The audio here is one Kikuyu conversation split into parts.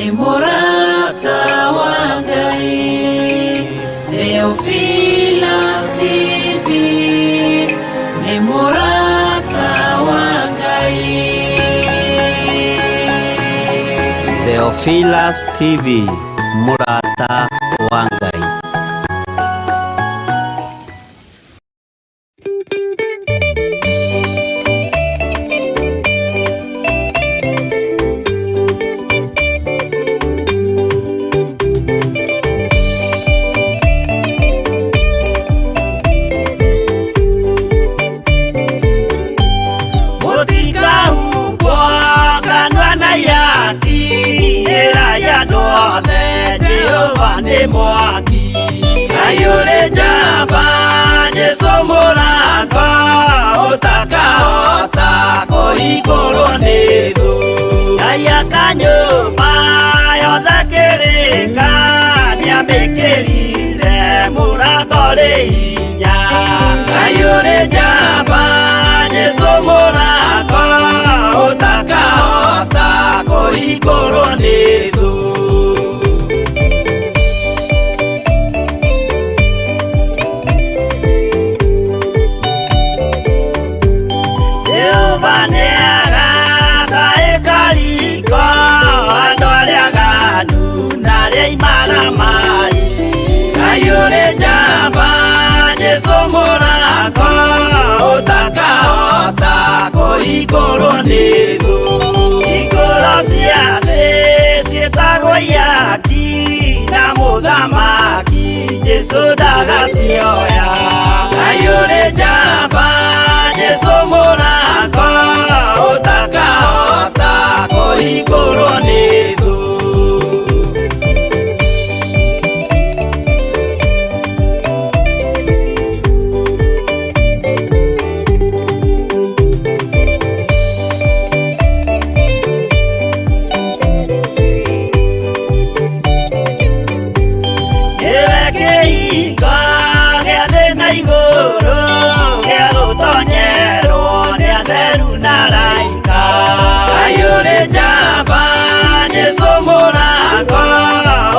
Nĩ mũrata wa Ngai. Theophilus TV nĩ mũrata wa Ngai. Theophilus TV, mũrata wa Ngai. Mũtikahumbwo kanua na ihaki, ĩrai andũ othe Jehova nĩ mwaki. Ngai ũrĩ njamba, Jesũ mũrango, ũtakahota kũhingũrwo nĩ thũ. Ngai aka nyũmba yothe kĩrĩka, nĩamĩkĩrire mũrango rĩ hinya. Ngai ũrĩ njamba, Jesũ mũrango, ũtakahota kũhingũrwo nĩ thũ. Jehova nĩagaka ĩkariko andũ arĩa aganu na arĩa imaramari. Ngai ũrĩ njamba, Jesũ mũrango, ũtakahota kũhingũrwo nĩ thũ. Hingũro cia thĩ ciĩtagwo ihaki, na mũthamaki Jesũ ndagacioya. Ngai ũrĩ njamba, Jesũ mũrango, ũtakahota kũhingũrwo nĩ thũ. Nĩwe kĩhingo gĩa thĩ na igũrũ, gĩa gũtonyerwo nĩ atheru na araika. Ngai ũrĩ njamba, Jesũ mũrango,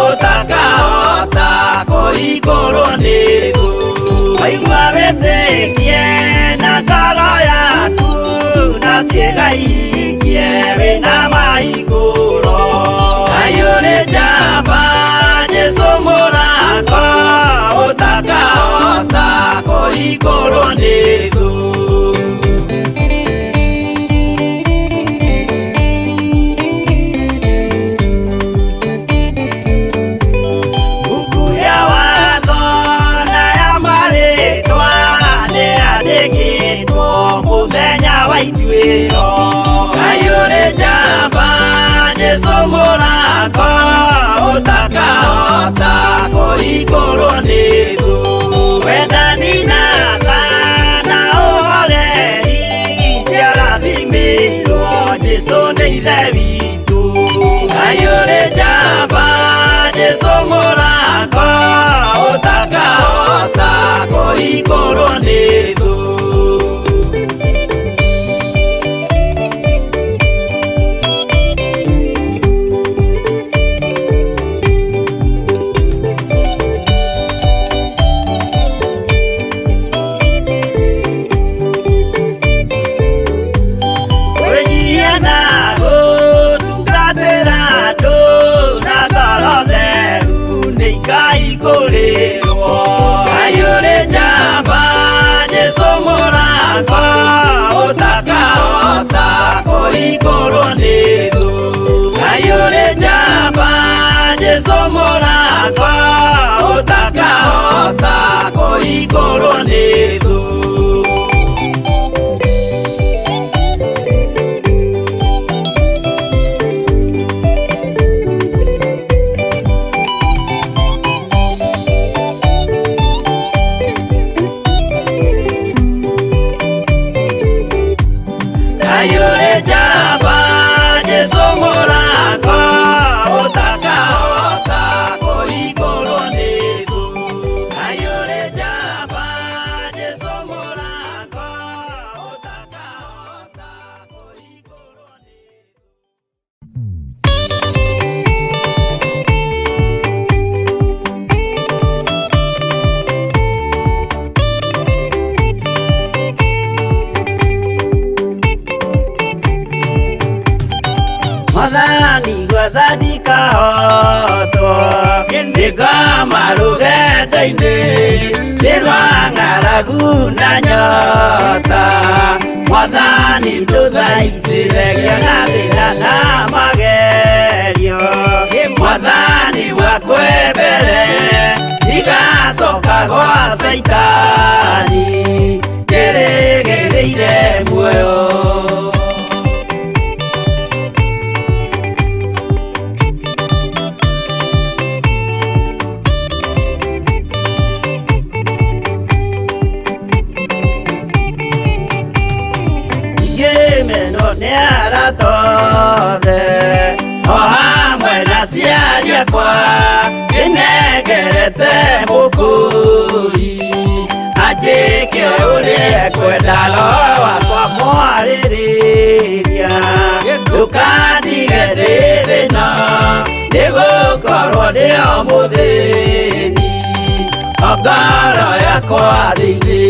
ũtakahota kũhingũrwo nĩ thũ. Waigua wĩtĩkie na ngoro yaku, na ciĩga ihingie wĩna mahingũro. Ngai ũrĩ njamba, Jesũ mũrango, ũtakahota kũhingũrwo nĩ thũ. Mbuku ya watho na ya marĩtwa nĩyandĩkĩtwo mũthenya wa ituĩro. Ngai ũrĩ njamba, Jesũ mũrango, ũtakahota kũhingũrwo nĩ thũ. Wendani na tha na ũhoreri ciarathimĩirwo Jesũ nĩ Ithe witũ. Ngai ũrĩ njamba, Jesũ mũrango, ũtakahota kũhingũrwo nĩ thũ. Kwĩnyihia na gũtungatĩra andũ na ngoro theru nĩ ikahingũrĩrwo. Ngai ũrĩ njamba, Jesũ mũrango, ũtakahota kũhingũrwo nĩ thũ. Ngai ũrĩ njamba, Jesũ mũrango, ũtakahota kũhingũrwo nĩ thũ. Ngai ũrĩ njamba, Jesũ mũrango, ũtakahota kũhingũrwo nĩ thũ. Ngai ũrĩ njamba, Jesũ gwetha ndikahotwo Nĩngoma rũgendo-inĩ Nĩ rwa ng'aragu na nyota Mwathani ndũthaitĩre ngĩona thĩna na magerio Mwathani wakwe mbere ndigacoka gwa Caitani njĩrĩgĩrĩire muoyo. Ngĩmenwo nĩ arata othe o hamwe na aciari akwa ndĩnengerete mũkũri anjĩke ũrĩa ekwenda roho wakwa mwarĩrĩria ndũkandige ndĩ thĩna nĩgũkorwo ndĩ o mũthĩni o ngoro yakwa thĩinĩ.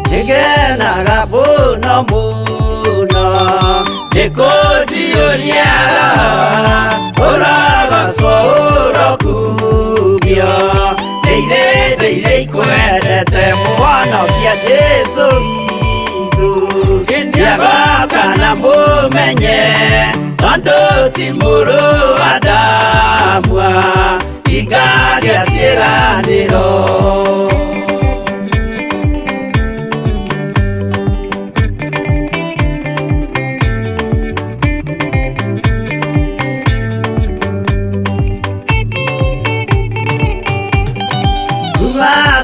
Nĩngenaga mũno mũno nĩkũnjiyũria roho ũrogocwo ũrokumio ndĩire ndĩire ikwendete mũhonokia Jesũ witũ nĩagoka na mũmenye tondũ ti mũrũ wa Adamu ingagĩa ciĩranĩro.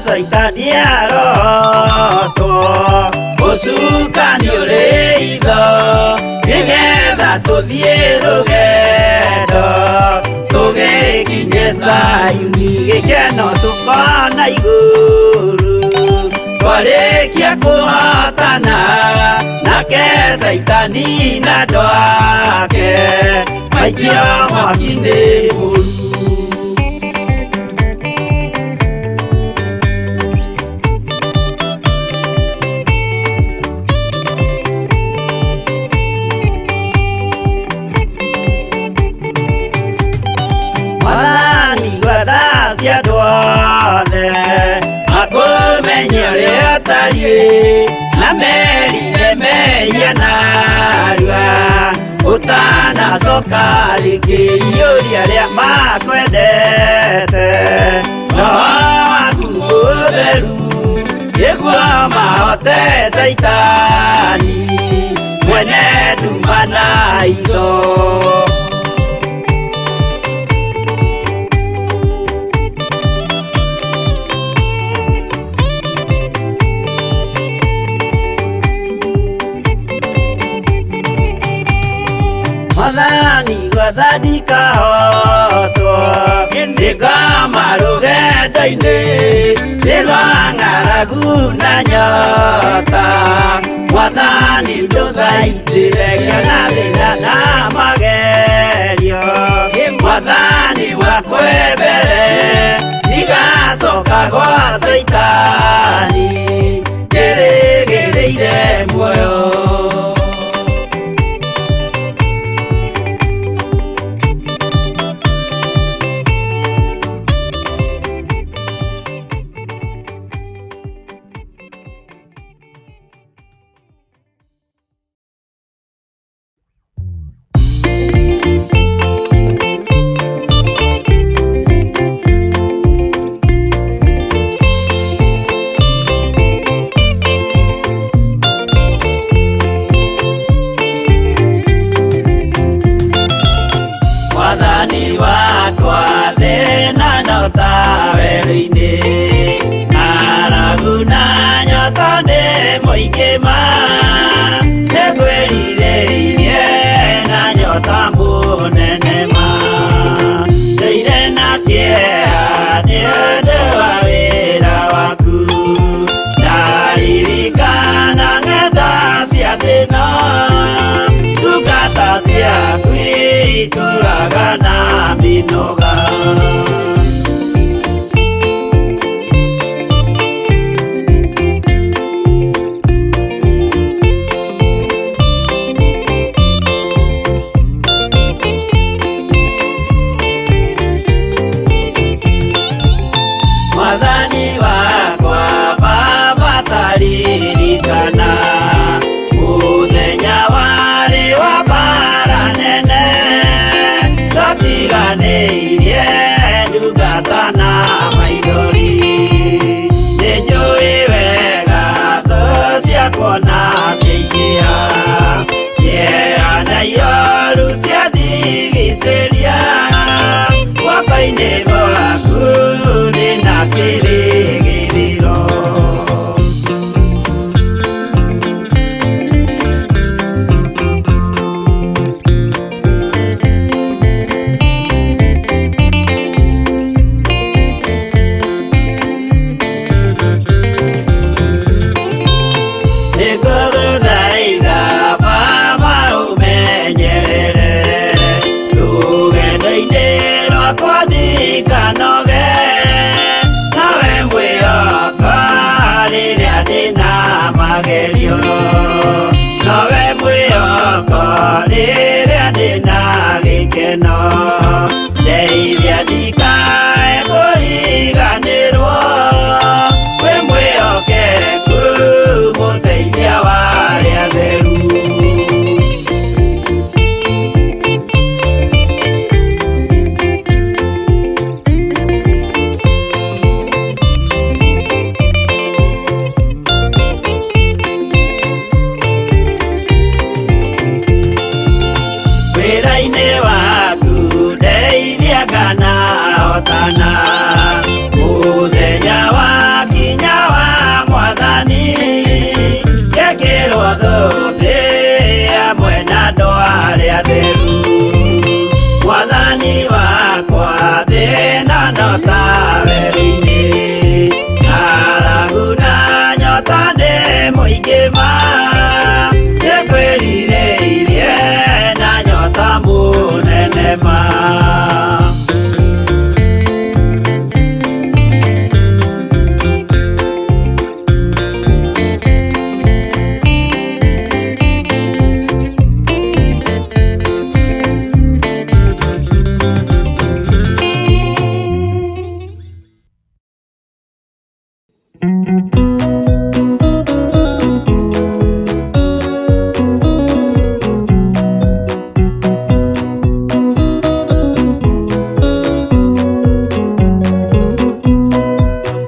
Caitani arotwo ũcukani ũrĩ itho nĩgetha tũthiĩ rũgendo tũgĩkinye Zayuni gĩkeno tũkona igũrũ twarĩkia kũhotana nake Caitani na andũ ake maikio mwaki-inĩ mũru. Mwathani gwetha cia andũ othe makũmenye ũrĩa ũtariĩ na merire mehia narua ũtanacoka rĩngĩ iyũria arĩa makwendete roho waku mũtheru nĩguo mahote Caitani mwene nduma na itho. Mwathani gwetha ndikahotwo nĩngoma rũgendo-inĩ nĩ rwa ng'aragu na nyota Mwathani ndũthaitĩre ngĩona thĩna na magerio Mwathani wakwe mbere ndigacoka gwa Caitani njĩrĩgĩrĩire muoyo. itũraga na mĩnoga. Mwathani wakwa Baba taririkana mũthenya warĩ wa mbara nene, twatiganĩirie ndungata na maithori. Nĩnjũĩ wega thũ ciakwa na ciaingĩha, kĩeha na ioru ciandigicĩria, guoko-inĩ gwaku ndĩna kĩrĩgĩrĩro. Nĩngũgũthaitha Baba ũmenyerere rũgendo-inĩ rwakwa ndikanoge, nawe mwĩhoka rĩrĩa ndĩna magerio, nowe mwĩhoko rĩrĩa ndĩna gĩkeno, ndeithia ndikae kũriganĩrwo, wĩ mwĩhokeku mũteithia wa arĩa atheru. Wĩra-inĩ waku ndeithia kana hotana, mũthenya wakinya wa Mwathani, ngekĩrwo thũmbĩ hamwe na andũ arĩa atheru. Mwathani wakwa thĩna no ta werũ-inĩ, ng'aragu na nyota nĩ mũingĩ ma, nĩngwĩrirĩirie na nyota mũnene ma.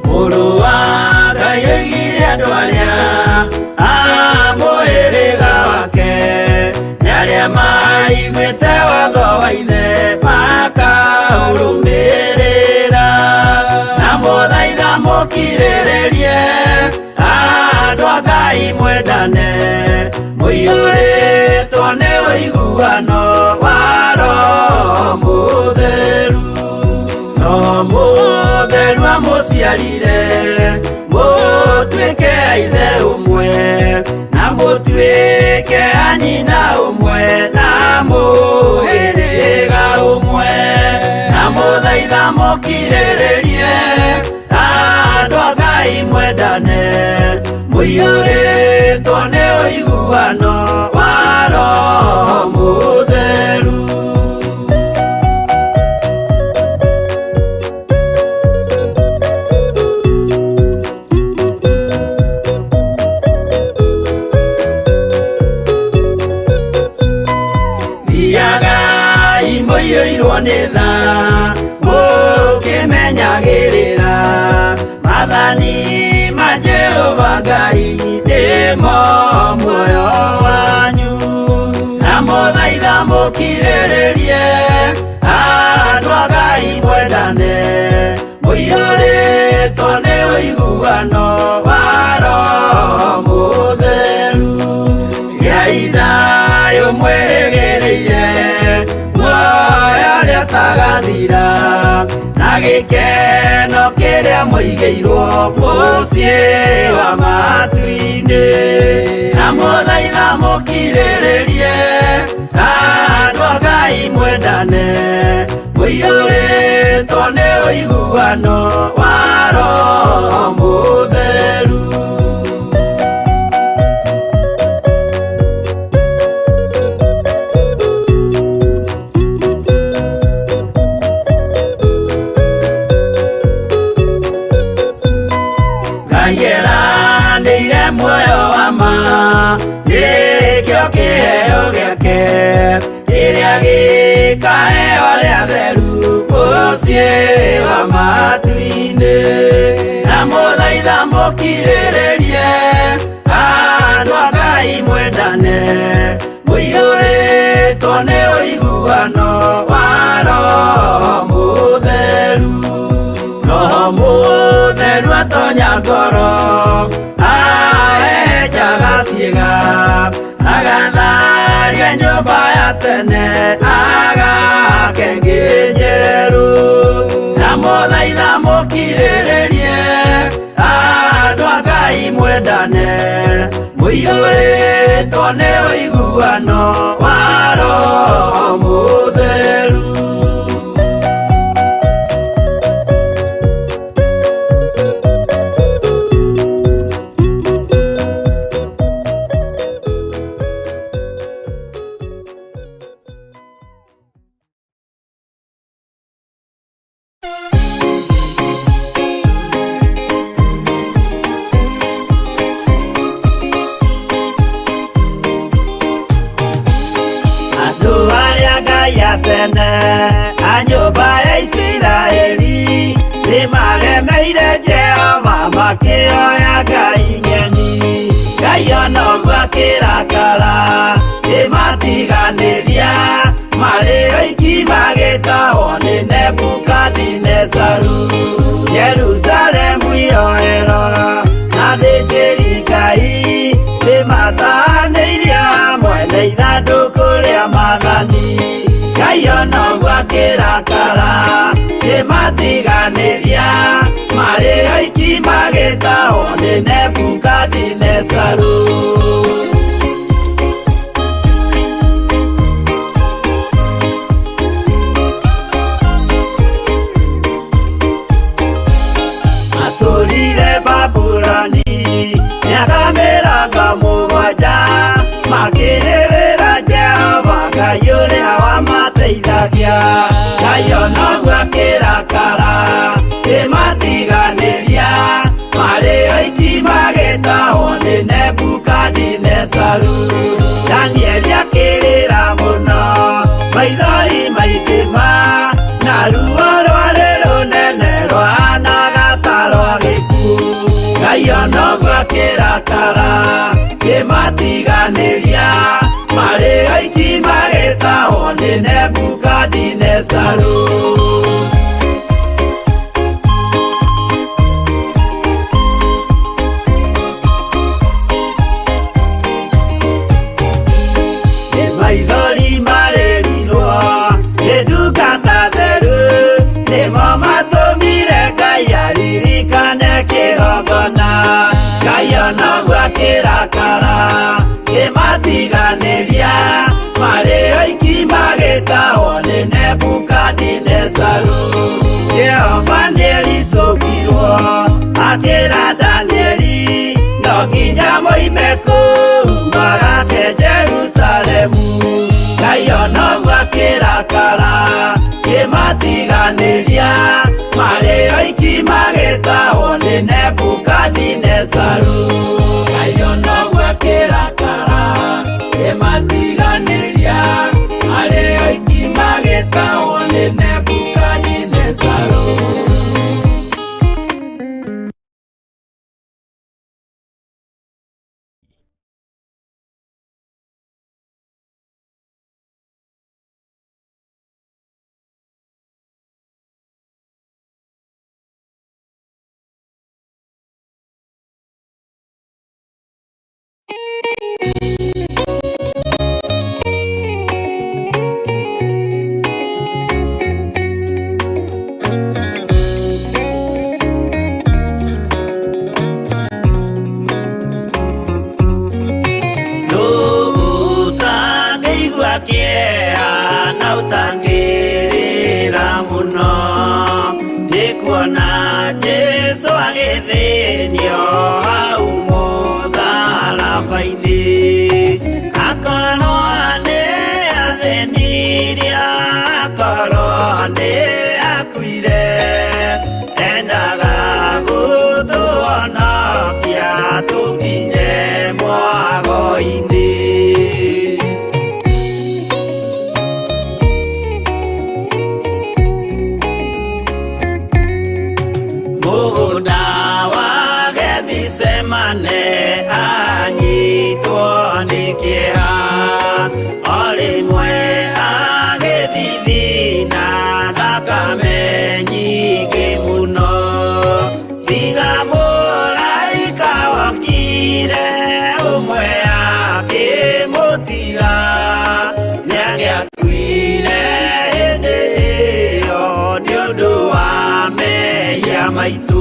Mũrũ wa Ngai oigire andũ arĩa a mũhĩrĩga wake nĩ arĩa maiguĩte watho wa ithe makaũrũmĩrĩra, na mũthaitha mũkirĩrĩrie andũ a Ngai mwendane, mũiyũrĩtwo nĩ ũiguano wa Roho Mũtheru. No mũtheru amũciarire mũtuĩke a ithe ũmwe, na mũtuĩke a nyina ũmwe, na mũhĩrĩga ũmwe, na mũthaitha mũkirĩrĩrie andũ a Ngai mwendane, mũiyũrĩtwo nĩ ũiguano wa Roho Mũtheru. Thiagai mũiyũirwo nĩ tha, mũkĩmenyagĩrĩra maathani ma Jehova Ngai nĩmo muoyo wanyu, na mũthaitha mũkirĩrĩrie andũ a Ngai mwendane, mũiyũrĩtwo nĩ ũiguano wa Roho Mũtheru. Gĩai thayũ mwĩrĩgĩrĩire muoyo ũrĩa ũtagathira, na gĩkeno kĩrĩa mũigĩirwo mũciĩ wa matu-inĩ. ngoro-inĩ Ndamũthaitha mũkirĩrĩrie andũ a Ngai mwendane mũiyũrĩtwo nĩ ũiguano wa Roho Mũtheru. Ngai eranĩire muoyo wa ma nĩkĩo kĩheo gĩake kĩrĩa gĩkaheo arĩa atheru mũciĩ wa matu-inĩ. Ndamũthaitha mũkirĩrĩrie andũ a Ngai mwendane mũiyũrĩtwo nĩ ũiguano wa Roho Mũtheru. Roho Mũtheru atonya ngoro ahehenjaga ciĩga agatharia nyũmba ya tene agake ĩngĩ njerũ. Ndamũthaitha mũkirĩrĩrie andũ a Ngai mwendane mũiyũrĩtwo nĩ ũiguano wa Roho Mũtheru. Andũ arĩa Ngai a tene a nyũmba ya Isiraeli nĩmaremeire Jehova makĩoya ngai ng'eni. Ngai ona ũguo akĩrakara kĩmatiganĩria marĩ oiki magĩtahwo nĩ Nebukadinezaru. Jerusalemu iroero na athĩnjĩri Ngai nĩmatahanĩirie hamwe na ithandũkũ rĩa maathani. Ngai ona ũguo akĩrakara kĩmatiganĩria marĩ oiki magĩtahwo nĩ Nebukadinezaru. Matũrire Babuloni mĩaka mĩrongo mũgwanja makĩrĩrĩra Jehova Ngai ũrĩa wamateithagia. Ngai ona ũguo akĩrakara kĩmatiganĩria marĩ oiki magĩtahwo nĩ Nebukadinezaru. Danieli akĩrĩra mũno maithori maingĩ ma na ruo rwarĩ rũnene rwahanaga ta rwa gĩkuũ. Ngai ona ũguo akĩrakara kĩmatiganĩria marĩ oiki magĩtahwo nĩ Nebukadinezaru. Nĩ maithori marĩrirwo nĩ ndungata theru nĩmo matũmire Ngai aririkane kĩgongona. Ngai ona ũguo akĩrakara kĩmatiganĩria marĩ oiki magĩtahwo nĩ Nebukadinezaru. Jehova nĩericũkirwo akĩra Danieli no nginya moime kũu magake Jerusalemu. Ngai ona ũguo akĩrakara kĩmatiganĩria marĩ oiki magĩtahwo nĩ Nebukadinezaru. Ngai ona ũguo akĩrakara kĩmatiganĩria marĩ oiki magĩtahwo nĩ Nebukadinezaru. Kuona Jesu agĩthĩnio hau mũtharaba-inĩ. Akorwo nĩ athĩnirie, akorwo nĩ akuire, endaga gũtũhonokia tũkinye mwago-inĩ. Mũgũnda wa Gethisemane anyitwo nĩ kĩeha, o rĩmwe agĩthithina thakame nyingĩ mũno. Tiga mũraika wokire ũmwe akĩmũtiga, nĩangĩakuire hĩndĩ ĩyo nĩ ũndũ wa mehia maitũ.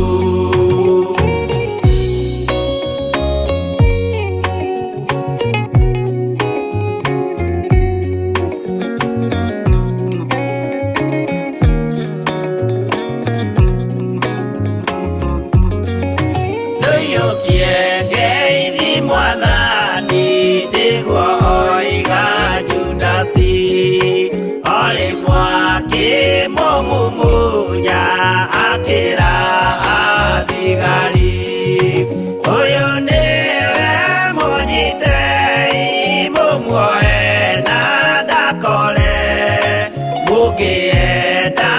Ndũiyũkie ngeithi Mwathani, nĩguo oiga Judasi, o rĩmwe akĩmũmumunya akĩra athigari, ũyũ nĩwe mũnyitei mũmuoe na ndakore, mũngĩenda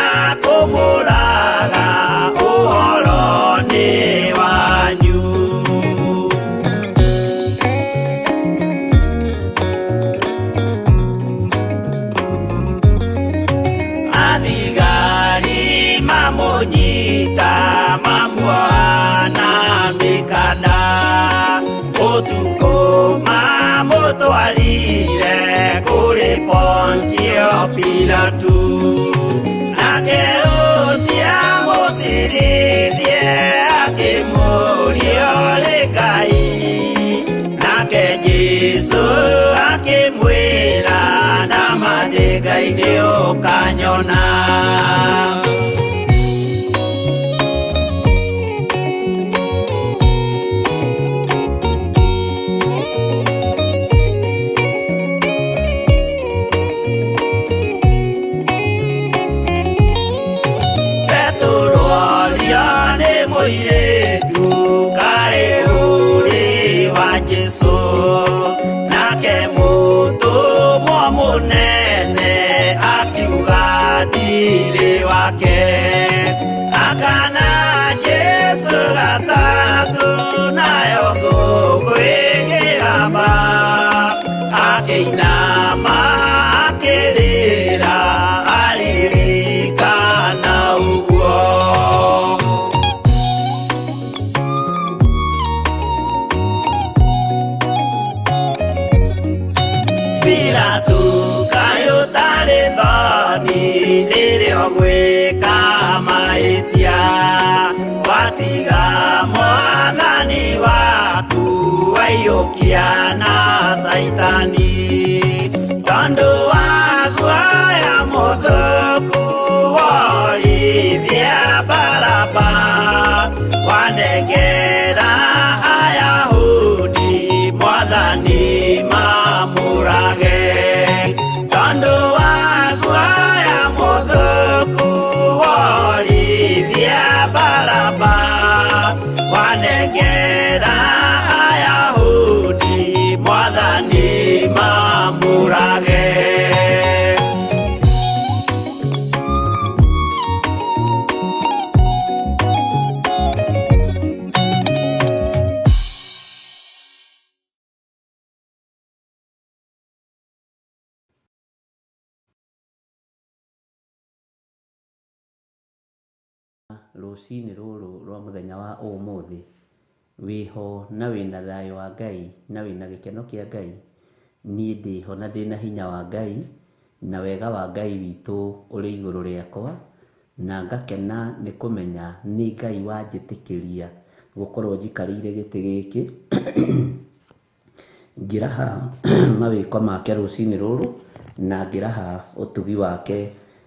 kũmũraga ũhoro nĩ wanyu. Athigari mamũnyita mamuoha na mĩkanda, ũtukũ mamũtwarire kũrĩ Pontio Pilatu. Nake ũcio amũcirithie akĩmũũria ũrĩ Ngai, nake Jesũ akĩmwĩra nama ndĩ Ngai nĩũkanyona. Petero orio nĩ mũirĩtu karĩ ũrĩ wa Jesũ, nake mũtũmwo mũnene akiuga ndirĩ wake. Akana Jesũ gatatũ nayo ngũkũ ĩkĩhamba, akĩinama akĩrĩra aririkana ũguo. Pilatu kaĩ ũtarĩ thoni rĩrĩa ũgwĩka mahĩtia, watiga Mwathani waku waiyũkia na Caitani. Tondũ wa guoya mũthũku worithia Baraba, wanengera Ayahudi Mwathani mamũrage. Tondũ wa guoya mũthũku worithia Baraba, wanengera Ayahudi Mwathani mamũrage. Rũcinĩ rũrũ rwa mũthenya wa ũmũthĩ, wĩho na wĩna thayũ wa Ngai na wĩna gĩkeno kĩa Ngai. Niĩ ndĩho na ndĩna hinya wa Ngai na wega wa Ngai witũ ũrĩ igũrũ rĩakwa, na ngakena nĩ kũmenya nĩ Ngai wanjĩtĩkĩria gũkorwo njikarĩire gĩtĩ gĩkĩ ngĩraha mawĩko make rũcinĩ rũrũ na ngĩraha ũtugi wake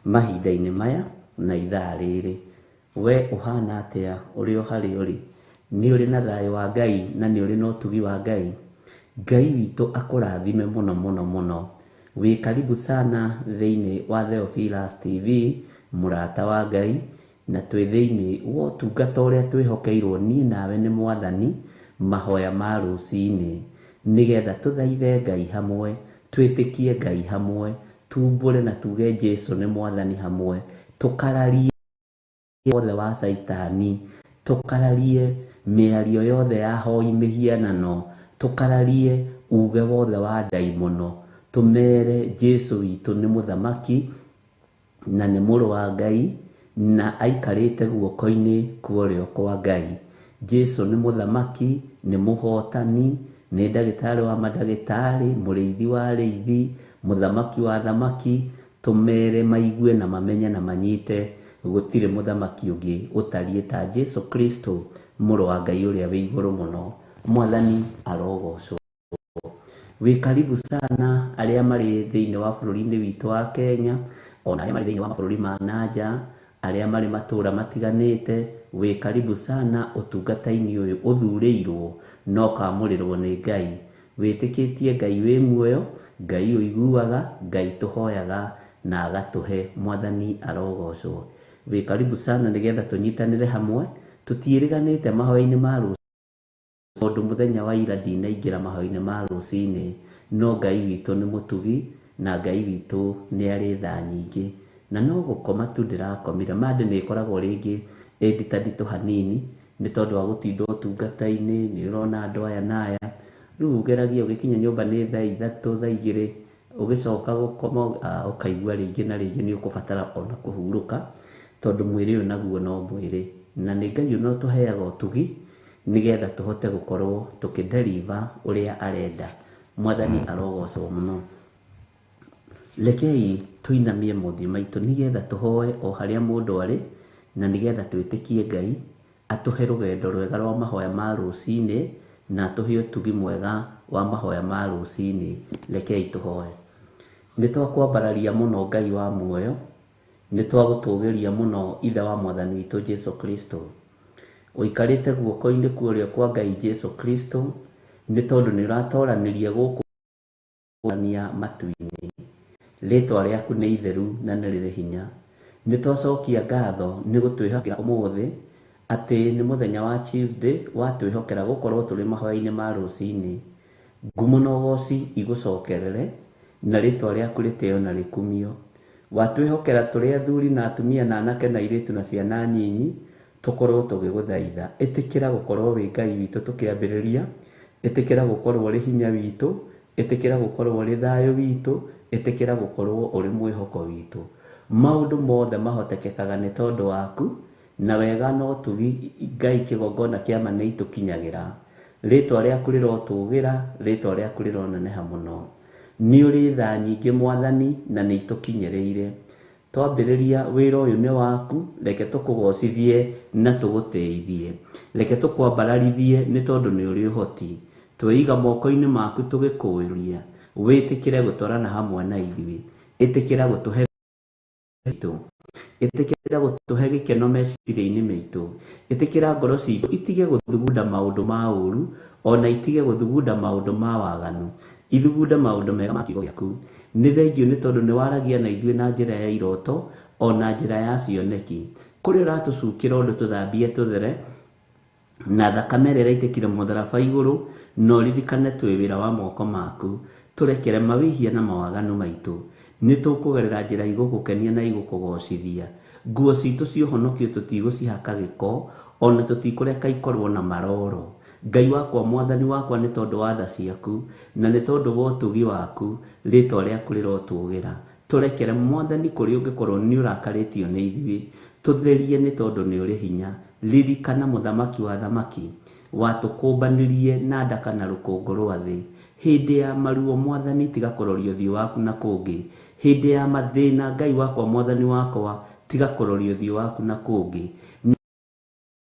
mahinda-inĩ maya na ithaa rĩrĩ. We ũhana atĩa ũrĩ o harĩa ũrĩ? Nĩ ũrĩ na thayũ wa Ngai na nĩ ũrĩ na ũtugi wa Ngai? Ngai witũ akũrathime mũno mũno mũno. Wĩ karibu sana thĩinĩ wa Theophilus TV, mũrata wa Ngai, na twĩ thĩinĩ wa ũtungata ũrĩa twĩhokeirwo niĩ nawe nĩ Mwathani, mahoya ma rũcinĩ, nĩgetha tũthaithe Ngai hamwe, twĩtĩkie Ngai hamwe, tumbũre na tuge Jesu nĩ Mwathani hamwe, tũkararie wothe wa Caitani, tũkararie mĩario yothe ya hoi mĩhianano, tũkararie uge wothe wa ndaimono, tũmere Jesu witũ nĩ mũthamaki na nĩ mũrũ wa Ngai na aikarĩte guoko-inĩ kwa ũrĩo kwa Ngai. Jesu nĩ mũthamaki, nĩ mũhotani, nĩ ndagĩtarĩ wa mandagĩtarĩ, mũrĩithi wa arĩithi, mũthamaki wa athamaki. Tũmere maigue na mamenye na manyite gũtirĩ mũthamaki ũngĩ ũtariĩ ta Jesu Kristo, mũrũ wa Ngai ũrĩa wĩ igũrũ mũno. Mwathani arogocwo. Wĩ karibu sana arĩa marĩ thĩinĩ wa bũrũri-inĩ witũ wa Kenya, ona arĩa marĩ thĩinĩ wa mabũrũri ma nanja, arĩa marĩ matũũra matiganĩte, wĩ karibu sana ũtungata-inĩ ũyũ ũthurĩirwo na ũkamũrĩrwo nĩ Ngai. Wĩtĩkĩtie Ngai wĩ muoyo, Ngai ũiguaga, Ngai tũhoyaga na agatũhe. Mwathani arogocwo. Wĩ karibu sana nĩgetha tũnyitanĩre hamwe, tũtiĩrĩganĩte mahoya-inĩ ma rũcinĩ, tondũ mũthenya wa ira ndinaingĩra mahoya-inĩ ma rũcinĩ, no Ngai witũ nĩ mũtugi na Ngai witũ nĩ arĩ tha nyingĩ. Na no gũkoma tu ndĩrakomire. Monday nĩ ĩkoragwo rĩngĩ ĩ nditanditũ hanini nĩ tondũ wa gũtinda ũtungata-inĩ, nĩ ũrona andũ aya na aya. Rĩu ũgeragia ũgĩkinya nyũmba nĩ thaa ithatũ, thaa igĩrĩ, ũgĩcoka gũkoma ũkaigua rĩngĩ na rĩngĩ nĩ ũkũbatara ona kũhurũka, tondũ mwĩrĩ ũyũ naguo no mwĩrĩ. Na nĩ Ngai ũno ũtũheaga ũtugi nĩgetha tũhote gũkorwo tũkĩdeliver ũrĩa arenda. Mwathani arogocwo mũno. Rekei tũinamie mothiũ maitũ nĩgetha tũhoe o harĩa mũndũ arĩ, na nĩgetha twĩtĩkie Ngai atũhe rũgendo rwega rwa mahoya ma rũcinĩ, na atũhe ũtugi mwega wa mahoya ma rũcinĩ. Rekei tũhoe. Nĩ twakwambararia mũno Ngai wa muoyo, nĩ twagũtũgĩria mũno Ithe wa Mwathani witũ Jesu Kristo. Ũikarĩte guoko-inĩ kwa ũrĩo kwa Ngai Jesu Kristo, nĩ tondũ nĩ ũratoranĩria gũkũ matu-inĩ. Rĩtwa rĩaku nĩ itheru na nĩ rĩrĩ hinya. Nĩ twacokia ngatho nĩ gũtwĩhokera ũmũthĩ atĩ nĩ mũthenya wa Tuesday, watwĩhokera gũkorwo tũrĩ mahoya-inĩ ma rũcinĩ. Ngumo na ũgoci igũcokerere, na rĩtwa rĩaku rĩtĩo na rĩkumio. Watwĩhokera tũrĩ athuri na atumia na anake na airĩtu na ciana nyinyi, tũkorwo tũgĩgũthaitha. Ĩtĩkĩra gũkorwo wĩ Ngai witũ tũkĩambĩrĩria, ĩtĩkĩra gũkorwo ũrĩ hinya witũ, ĩtĩkĩra gũkorwo ũrĩ thayũ witũ, ĩtĩkĩra gũkorwo ũrĩ mwĩhoko witũ. Maũndũ mothe mahotekekaga nĩ tondũ waku, na wega na ũtugi Ngai kĩgongona kĩa ma nĩ itũkinyagĩra. Rĩtwa rĩaku rĩrotũgĩra, rĩtwa rĩaku rĩroneneha mũno. Nĩ ũrĩ tha nyingĩ Mwathani na nĩ itũkinyĩrĩire. Twambĩrĩria wĩra ũyũ nĩ waku, reke tũkũgocithie na tũgũtĩithie. Reke tũkwambararithie nĩ tondũ nĩ ũrĩ ũhoti. Tweiga moko-inĩ maku tũgĩkũũria, wĩtĩkĩre gũtwarana hamwe na ithuĩ. Ĩtĩkĩra gũtũhe witũ, ĩtĩkĩra gũtũhe gĩkeno meciria-inĩ maitũ, ĩtĩkĩra ngoro citũ itige gũthugunda maũndũ ma ũru, ona itige gũthugunda maũndũ ma waganu, ithugunde maũndũ mega ma kiugo gĩaku. Nĩ thengiũ nĩ tondũ nĩ waragia na ithuĩ na njĩra ya iroto, ona njĩra ya cioneki. Kũrĩa ũratũcukĩra ũndũ tũthambie tũthere, na thakame ĩrĩa ĩraitĩkire mũtharaba igũrũ, na ũririkane twĩ wĩra wa moko maku. Tũrekere mawĩhia na mawaganu maitũ. Nĩ tũkũgerera njĩra igũgũkenia na igũkũgocithia. Nguo citũ cia ũhonokio tũtigũcihaka gĩko, ona tũtikũreka ikorwo na maroro. Ngai wakwa, Mwathani wakwa, nĩ tondũ wa tha ciaku, na nĩ tondũ wa ũtugi waku, rĩtwa rĩaku rĩrotũgĩra. Tũrekere Mwathani kũrĩa ũngĩkorwo nĩ ũrakarĩtio nĩ ithuĩ. Tũtherie nĩ tondũ nĩ ũrĩ hinya. Ririkana mũthamaki wa thamaki, watũkũmbanirie na ndaka na rũkũngũ rwa thĩ. Hĩndĩ ya maruo Mwathani tiga kũroria ũthiũ waku na kũngĩ. Hĩndĩ ya mathĩna Ngai wakwa Mwathani wakwa tiga kũroria ũthiũ waku na kũngĩ.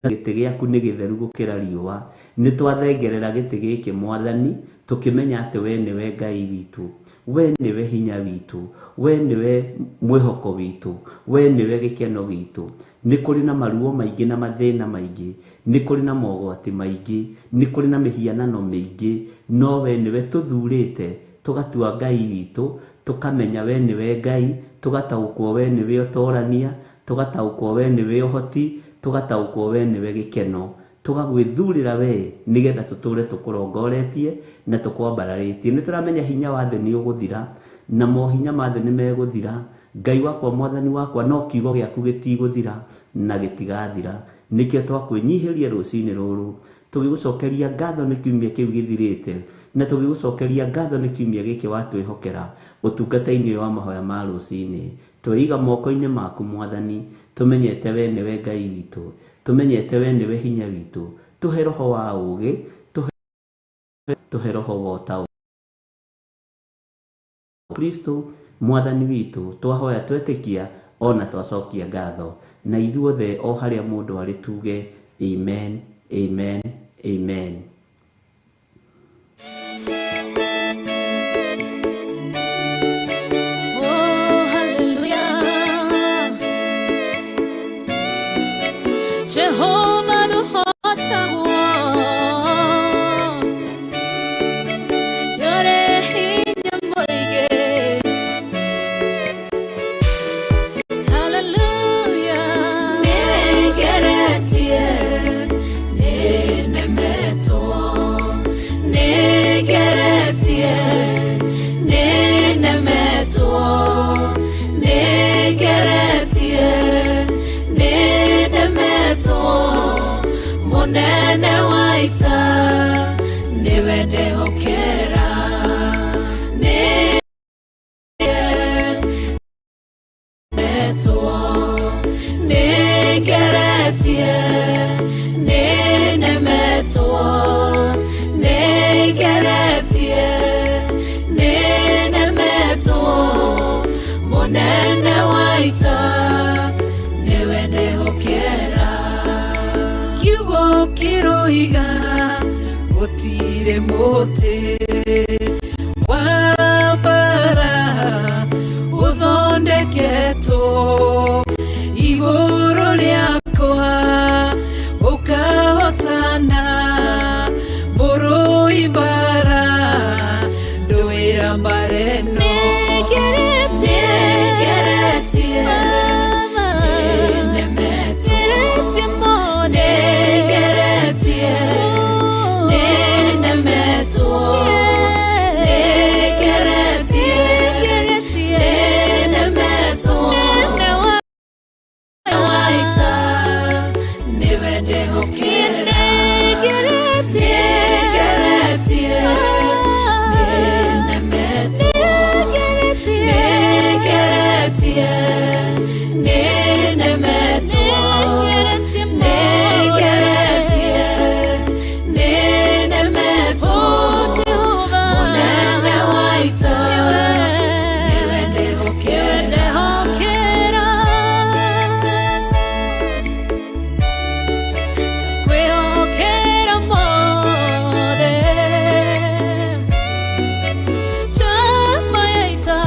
Gĩtĩ gĩaku nĩ gĩtheru gũkĩra riũa. Nĩ twathengerera gĩtĩ gĩkĩ Mwathani, tũkĩmenya atĩ we nĩwe Ngai witũ, we nĩwe hinya witũ, we nĩwe mwĩhoko witũ, we nĩwe gĩkeno gitũ. Nĩ kũrĩ na maruo maingĩ na mathĩna maingĩ, nĩ kũrĩ na mogwati maingĩ, nĩ kũrĩ na mĩhianano mĩingĩ, no we nĩwe tũthurĩte tũgatua Ngai witũ, tũkamenya we nĩwe Ngai, tũgataũkwo we nĩwe ũtorania, tũgataũkwo we nĩwe ũhoti, tũgataũkwo we nĩwe gĩkeno, tũgagwĩthurĩra we nĩgetha tũtũre tũkũrongoretie na tũkwambararĩtie. Nĩ tũramenya hinya wa thĩ nĩ ũgũthira, na mohinya ma thĩ nĩ megũthira. Ngai wakwa, mwathani wakwa, no kiugo gĩaku gĩtigũthira na gĩtigathira. Nĩkĩo twakwĩnyihĩria rũcinĩ rũrũ, tũgĩgũcokeria ngatho nĩ kiumia kĩu gĩthirĩte, na tũgĩgũcokeria ngatho nĩ kiumia gĩkĩ watwĩhokera ũtungata-inĩ ũyũ wa mahoya ma rũcinĩ. Tweiga moko-inĩ maku mwathani, tũmenyete we nĩwe Ngai witũ, tũmenyete we nĩwe hinya witũ. Tũhe roho wa ũũgĩ, tũhe roho wa ũtaũku. Kristo mwathani witũ, twahoya twetĩkia ona twacokia ngatho, na ithuothe o harĩa mũndũ arĩ tuge amen, amen, amen. Oh, hallelujah. Jehovah nũhotagwo. Nĩũrĩ hinya mũingĩ. Hallelujah. Nĩngeretie, nĩnemetwo. Nĩngeretie, nĩnemetwo. Nĩngeretie, nĩnemetwo. Mũnene wa ita nĩwe ndehokera. Nĩnemetwo, nĩngeretie, nĩnemetwo. Nĩngeretie, nĩnemetwo. Mũnene wa ita nĩwe ndehokera. Kiugo kĩroiga gũtirĩ mũtĩ wa mbara ũthondeketwo igũrũ rĩakwa ũkahotana mũrũi mbara ndũĩra mbara ĩno. Nĩngeretie, nĩnemetwo. Nĩngeretie, nĩnemetwo. Nĩngeretie, nĩnemetwo. Wa ita nĩwe ndehokera. Nĩngeretie, nĩnemetwo. Nĩngeretie, nĩnemetwo. Nĩngeretie, nĩnemetwo. Mũnene wa ita nĩwe ndehokera. Kwĩhokera mothe chama ya ita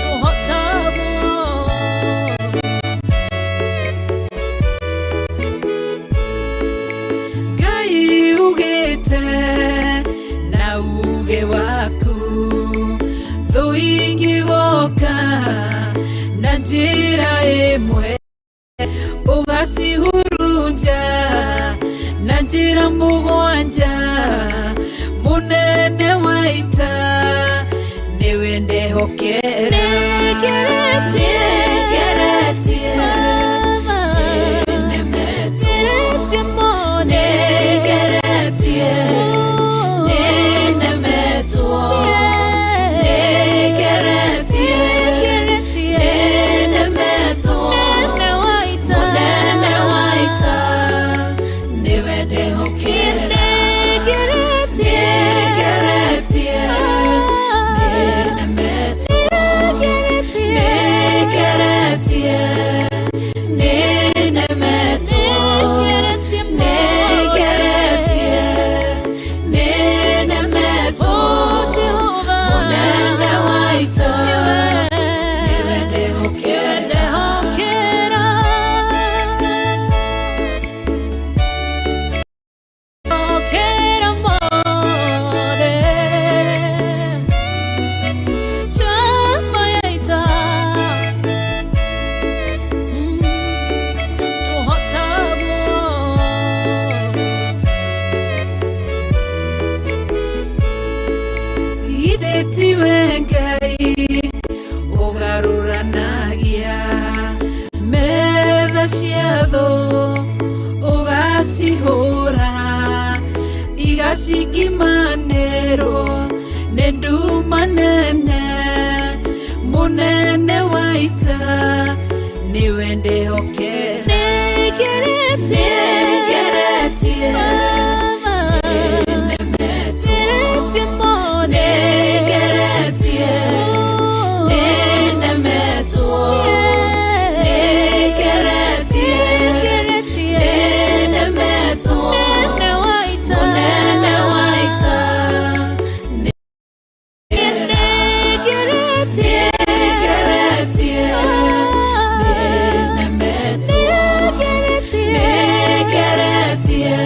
tũhotagwo. Ngai ugĩte na uge waku thũ ingĩgoka na njĩra ĩmwe ũgacihurunja na njĩra mũgwanja. Mũnene wa ita nĩwe ndehokera. Nĩngeretie, nĩnemetwo. Nĩngeretie, nĩnemetwo. Nĩngeretie, nĩnemetwo. Mũnene wa ita nĩwe ndehokera. Nĩngeretie, nĩnemetwo. Nĩngeretie, Ndacingimanĩrwo nĩ nduma nene, mũnene wa ita nĩwe ndĩhokera. Nĩngeretie, nĩnemetwo, nĩngeretie, nĩnemetwo, nĩngeretie, nĩnemetwo, mũnene wa ita. Nĩngeretie, nĩnemetwo, nĩngeretie,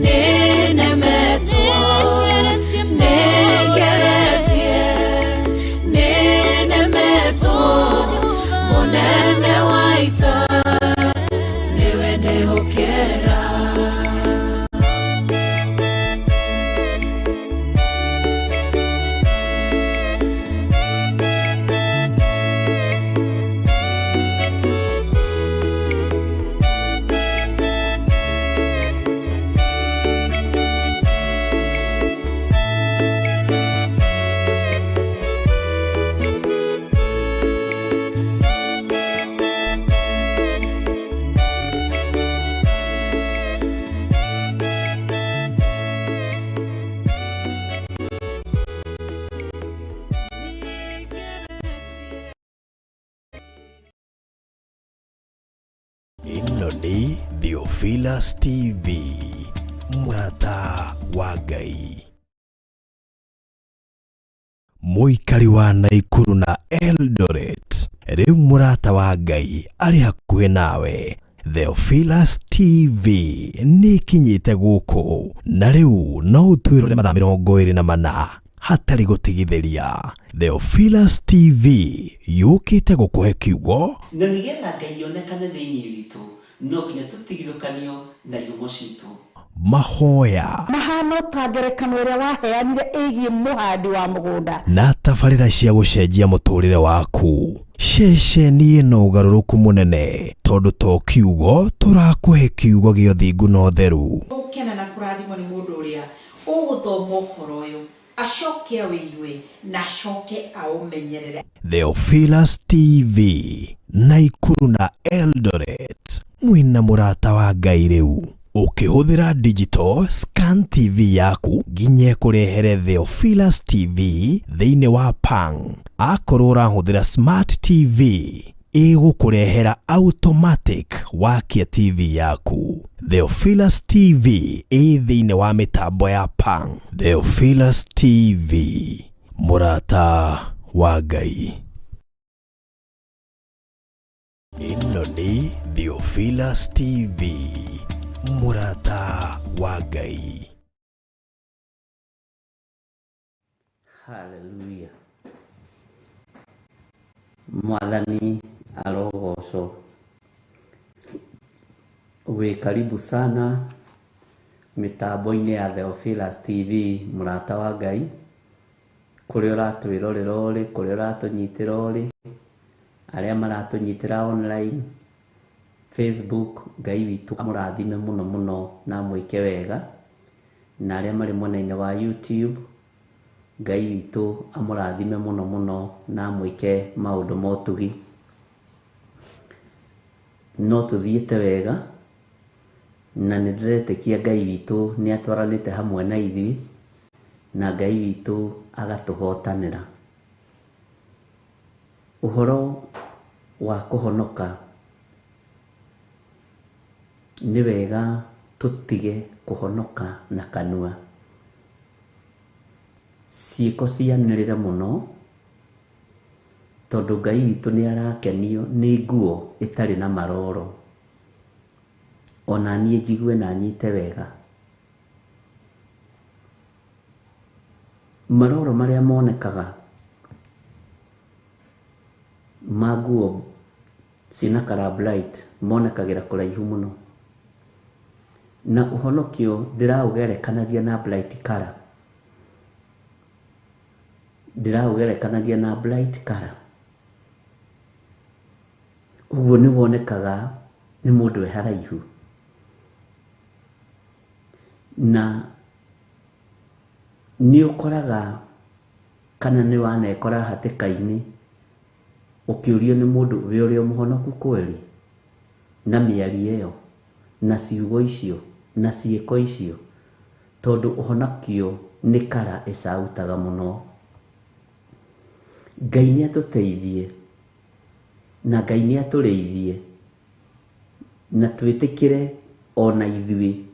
nĩnemetwo, nĩngeretie, nĩnemetwo, mũnene wa ita nĩwe ndĩhokera. Ĩno nĩ Theophilus TV, mũrata wa Ngai. Mũikari wa Naikuru na Eldoret, rĩu mũrata wa Ngai arĩ hakuhĩ nawe. Theophilus TV nĩ ĩkinyĩte gũkũ na rĩu no ũtwĩrore mathaa 24 hatarĩ gũtigithĩria. Theophilus TV yũkĩte gũkũhe kiugo na nĩgetha Ngai onekane thĩinĩ witũ no nginya tũtigithũkanio na ihumo citũ. Mahoya mahano ta ngerekano ĩrĩa waheanire ĩgiĩ mũhandi wa mũgũnda na tabarĩra cia gũcenjia mũtũrĩre waku. Ceceni ĩno ũgarũrũku mũnene tondũ to kiugo tũrakũhe kiugo gĩa ũthingu na ũtheru. Gũkena na kũrathimwo nĩ mũndũ ũrĩa ũgũthoma ũhoro ũyũ acoke awĩigue na acoke aũmenyerere. Theophilus TV, Naikuru na Eldoret, mwĩna mũrata wa Ngai rĩu. Ũkĩhũthĩra digital scan TV yaku nginya ĩkũrehere Theophilus TV thĩinĩ wa Pang. Akorwo ũrahũthĩra smart TV ĩgũkũrehera automatic wakia TV yaku. Theophilus TV ĩ thĩinĩ wa mĩtambo ya Pang. Theophilus TV, mũrata wa Ngai. Ĩno nĩ Theophilus TV, mũrata wa Ngai. Haleluya. Mwathani arogocwo. Wĩ karibu sana mĩtambo-inĩ ya Theophilus TV, mũrata wa Ngai, kũrĩa ũratwĩrorera ũrĩ, kũrĩa ũratũnyitĩra ũrĩ, arĩa maratũnyitĩra online, Facebook, Ngai witũ amũrathime mũno mũno na amwĩke wega, na arĩa marĩ mwena-inĩ wa YouTube, Ngai witũ amũrathime mũno mũno na amwĩke maũndũ ma ũtugi. No tũthiĩte wega na nĩ ndĩretĩkia Ngai witũ nĩ atwaranĩte hamwe na ithuĩ na Ngai witũ agatũhotanĩra. Ũhoro wa kũhonoka nĩ wega tũtige kũhonoka na kanua. Ciĩko cianĩrĩre mũno tondũ Ngai witũ nĩ arakenio nĩ nguo ĩtarĩ na maroro. Ona niĩ njigue na nyite wega. Maroro marĩa monekaga ma nguo ciĩna colour bright monekagĩra kũraihu mũno. Na ũhonokio ndĩraũgerekanagia na bright colour. Ndĩraũgerekanagia na bright colour. Ũguo nĩ wonekaga nĩ mũndũ e haraihu. Na Nĩ ũkoraga kana nĩ wanekora hatĩka-inĩ ũkĩũrio nĩ mũndũ we ũrĩ o mũhonoku kweli, na mĩario ĩyo na ciugo icio na ciĩko icio, tondũ ũhonokio nĩ kara ĩcautaga mũno. Ngai nĩ atũteithie na Ngai nĩ atũrĩithie na twĩtĩkĩre ona ithuĩ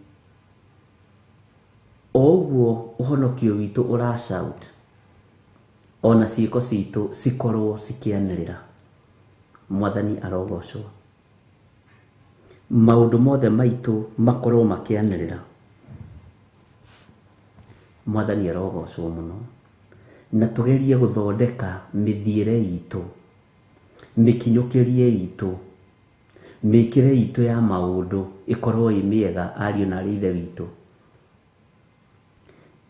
o ũguo ũhonokio witũ ũra shout, ona ciĩko citũ cikorwo cikĩanĩrĩra. Mwathani arogocwo. Maũndũ mothe maitũ makorwo makĩanĩrĩra. Mwathani arogocwo mũno. Na tũgerie gũthondeka mĩthiĩre itũ, mĩkinyũkĩrie itũ, mĩkĩre itũ ya maũndũ ĩkorwo ĩ mĩega ariũ na arĩ ithe witũ.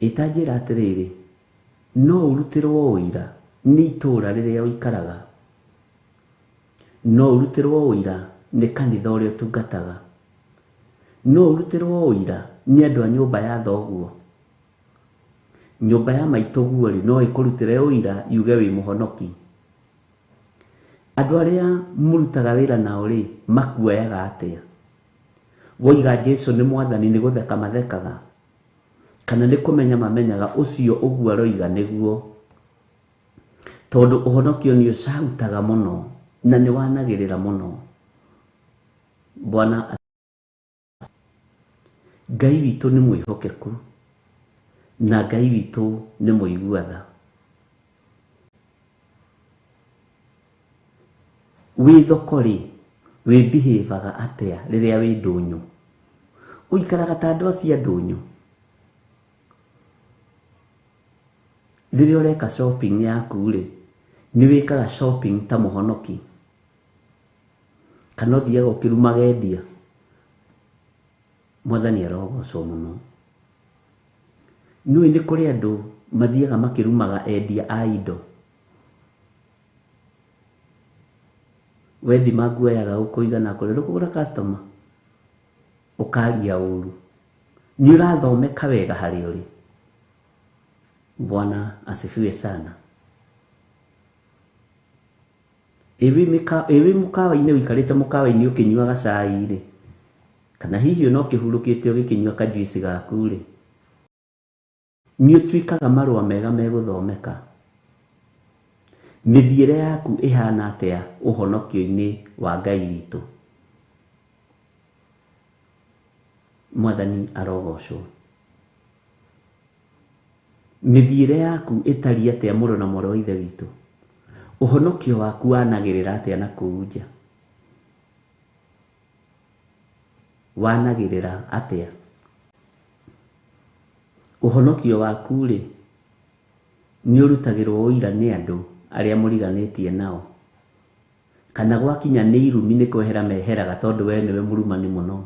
Ĩta njĩra atĩrĩrĩ, no ũrutĩrwo ũira nĩ itũũra rĩrĩa ũikaraga, no ũrutĩrwo ũira nĩ kanitha ũrĩa ũtungataga, no ũrutĩrwo ũira nĩ andũ a nyũmba ya thoguo. Nyũmba ya maitũguo rĩ, no ĩkũrutĩre ũira yuge wĩ mũhonoki. Andũ arĩa mũrutaga wĩra nao rĩ, makuoyaga atĩa? Woiga Jesu nĩ mwathani nĩ gũtheka mathekaga, kana nĩ kũmenya mamenyaga ũcio ũguo aroiga nĩguo? Tondũ ũhonokio nĩ ũcautaga mũno na nĩ wanagĩrĩra mũno. Bwana Ngai witũ nĩ mwĩhokeku na Ngai witũ nĩ mũigua tha. Wĩ thoko rĩ, wĩ behave-aga atĩa rĩrĩa wĩ ndũnyũ? Ũikaraga ta andũ acio a ndũnyũ? Rĩrĩa ũreka shopping yaku rĩ, nĩ wĩkaga shopping ta mũhonoki? Kana ũthiaga ũkĩrumaga endia? Mwathani arogocwo mũno. Nĩũĩ nĩ kũrĩ andũ mathiaga makĩrumaga endia a indo. Wethima nguo yaga gũkũigana kũrĩa ndũkũgũra customer, ũkaria ũru. Nĩ ũrathomeka wega harĩa ũrĩ. Bwana asifiwe sana. Ĩ wĩ mũkawa-inĩ ũikarĩte mũkawa-inĩ ũkĩnyuaga cai rĩ, kana hihi ona ũkĩhurũkĩte ũgĩkĩnyua kajuici gaku rĩ, nĩ ũtuĩkaga marũa mega megũthomeka? Mĩthiĩre yaku ĩhana atĩa ũhonokio-inĩ wa Ngai witũ? Mwathani arogocwo. Mĩthiĩre yaku ĩtariĩ atĩa mũrũ na mwarĩ wa ithe witũ? Ũhonokio waku wanagĩrĩra atĩa na kũu nja? Wanagĩrĩra atĩa? Ũhonokio waku rĩ, nĩ ũrutagĩrwo ũira nĩ andũ arĩa mũriganĩtie nao? Kana gwakinya nĩ irumi nĩ kwehera meheraga tondũ we nĩwe mũrumani mũno?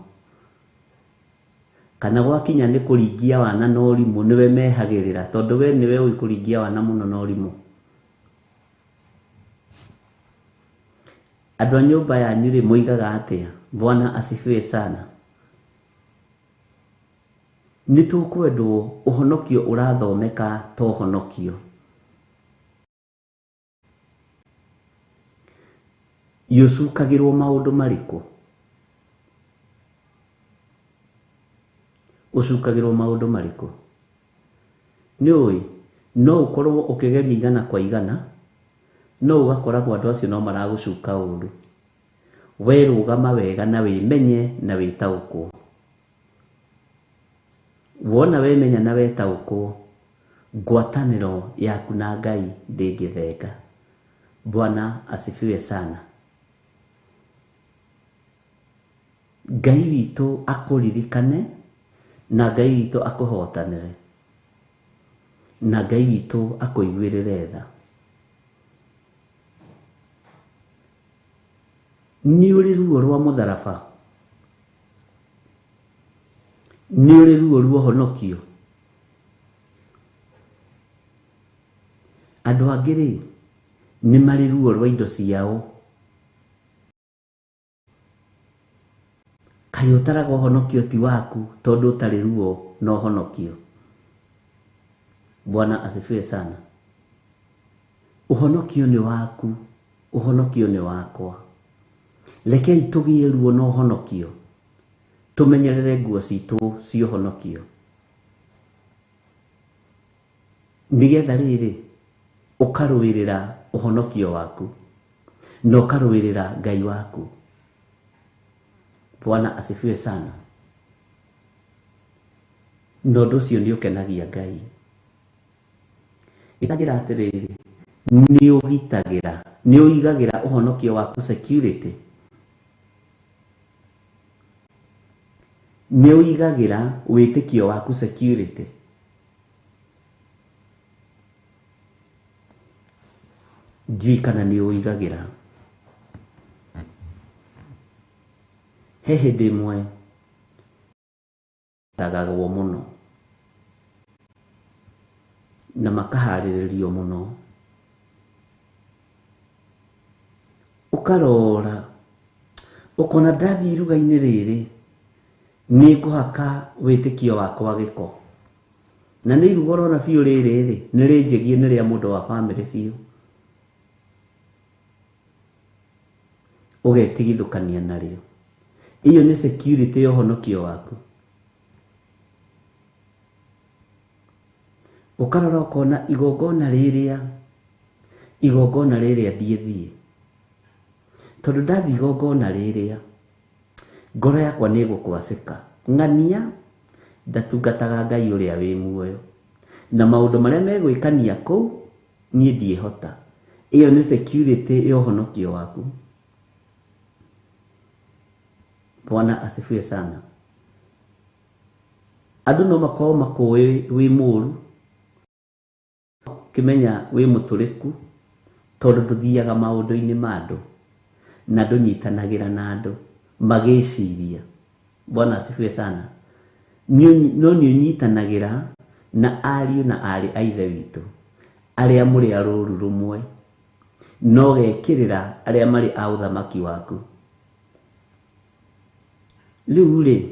Kana gwakinya nĩ kũringia wana na ũrimũ nĩwe mehagĩrĩra tondũ we nĩwe ũĩ kũringia wana mũno na ũrimũ? Andũ a nyũmba yanyu rĩ, moigaga atĩa? Bwana asifiwe sana. Nĩ tũkwendwo ũhonokio ũrathomeka to ũhonokio. Ũcukagĩrwo maũndũ marĩkũ? Ũcukagĩrwo maũndũ marĩkũ? Nĩ ũĩ, no ũkorwo ũkĩgeria igana kwa igana, no ũgakoragwo andũ acio no maragũcuka ũru. We rũgama wega na wĩmenye na wĩtaũkwo. Wona wemenya na wetaũkwo, ngwatanĩro yaku na Ngai ndĩngĩthenga. Bwana asifiwe sana. Ngai witũ akũririkane na Ngai witũ akũhotanĩre na Ngai witũ akũiguĩrĩre tha. Nĩ ũrĩ ruo rwa mũtharaba? Nĩ ũrĩ ruo rwa ũhonokio? Andũ angĩ rĩ, nĩ marĩ ruo rwa indo ciao. Kaĩ ũtaraga ũhonokio ti waku tondũ ũtarĩ ruo na ũhonokio? Bwana asifiwe sana. Ũhonokio nĩ waku, ũhonokio nĩ wakwa. Rekei tũgĩe ruo na ũhonokio, tũmenyerere nguo citũ cia ũhonokio, nĩgetha rĩrĩ ũkarũĩrĩra ũhonokio waku na ũkarũĩrĩra Ngai waku. Bwana asifiwe sana. Na ũndũ ũcio nĩ ũkenagia Ngai. Ĩkanjĩra atĩrĩrĩ, nĩ ũgitagĩra, nĩ ũigagĩra ũhonokio waku security, nĩ ũigagĩra wĩtĩkio waku security. Ndiũĩ kana nĩ ũigagĩra. He hĩndĩ ĩmwe ndagagwo mũno na makaharĩrĩrio mũno, ũkarora ũkona ndathiĩ iruga-inĩ rĩrĩ nĩ ngũhaka wĩtĩkio wakwa gĩko, na nĩ iruga ũrona biũ rĩrĩ rĩ nĩ rĩnjĩgie, nĩ rĩa mũndũ wa bamĩrĩ biũ, ũgetigithũkania narĩo. Iyo nĩ security ya ũhonokio waku. Ũkarora ũkona igongona rĩrĩa, igongona rĩrĩa ndiĩthiĩ, tondũ ndathiĩ igongona rĩrĩa ngoro yakwa nĩ ĩgũkwacĩka. Ng'ania ndatungataga Ngai ũrĩa wĩ muoyo, na maũndũ marĩa megwĩkania kũu niĩ ndiĩhota. Ĩyo nĩ security ya ũhonokio waku. Bwana asifiwe sana. Andũ no makorwo makũĩ wĩ mũru, kĩmenya wĩ mũtũrĩku, tondũ ndũthiaga maũndũ-inĩ ma andũ na ndũnyitanagĩra na andũ magĩciria. Bwana asifiwe sana. No nĩ ũnyitanagĩra na ariũ na aarĩ a Ithe witũ arĩa mũrĩ a rũru rũmwe, no gekĩrĩra arĩa marĩ a ũthamaki waku. Rĩu rĩ,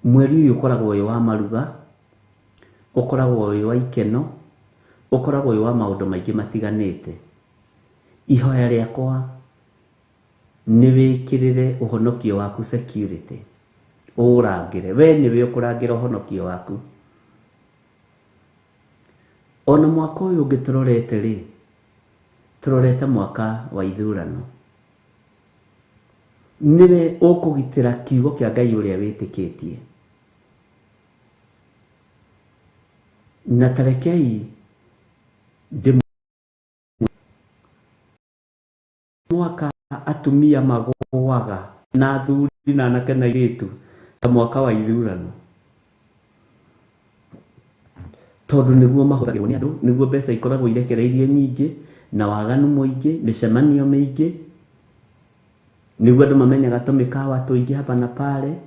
mweri ũyũ ũkoragwo wĩ wa maruga, ũkoragwo wĩ wa ikeno, ũkoragwo wĩ wa maũndũ maingĩ matiganĩte. Ihoya rĩakwa nĩ wĩkĩrĩre ũhonokio waku security, ũũrangĩre. We nĩwe ũkũrangĩra ũhonokio waku. Ona mwaka ũyũ ũngĩ tũrorete rĩ, tũrorete mwaka wa ithurano. Nĩwe ũkũgitĩra kiugo kĩa Ngai ũrĩa wĩtĩkĩtie. Na tarekei mwaka atumia magũaga na athuri na anake na airĩtu ta mwaka wa ithurano, tondũ nĩguo mahũthagĩrwo nĩ andũ, nĩguo mbeca ikoragwo irekereirio nyingĩ na waganu mũingĩ, mĩcemanio mĩingĩ, nĩguo andũ mamenyaga tũmĩkawa tũingĩ hapa na pale.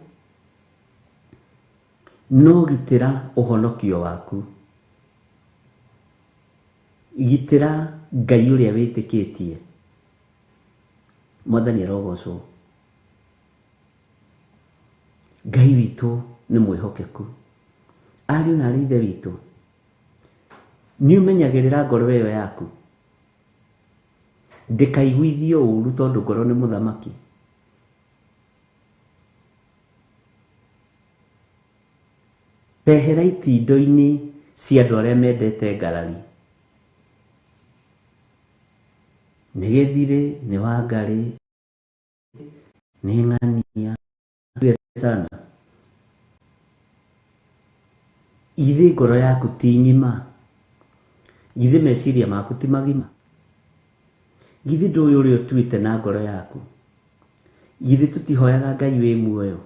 No gitĩra ũhonokio waku, gitĩra Ngai ũrĩa wĩtĩkĩtie. Mwathani arogocwo. Ngai witũ nĩ mwĩhokeku. Ariũ na aarĩ Ithe witũ, nĩ ũmenyagĩrĩra ngoro ĩyo yaku ndĩkaiguithio ũru, tondũ ngoro nĩ mũthamaki. Tehera itindo-inĩ cia andũ arĩa mendete ngarari. Nĩ Gĩthirĩ, nĩ Wangarĩ, nĩ Ng'ania sana. Githĩ ngoro yaku ti ng'ima? Githĩ meciria maku ti magima? Githĩ ndũĩ ũrĩa ũtuĩte na ngoro yaku? Githĩ tũtihoyaga Ngai wĩ muoyo?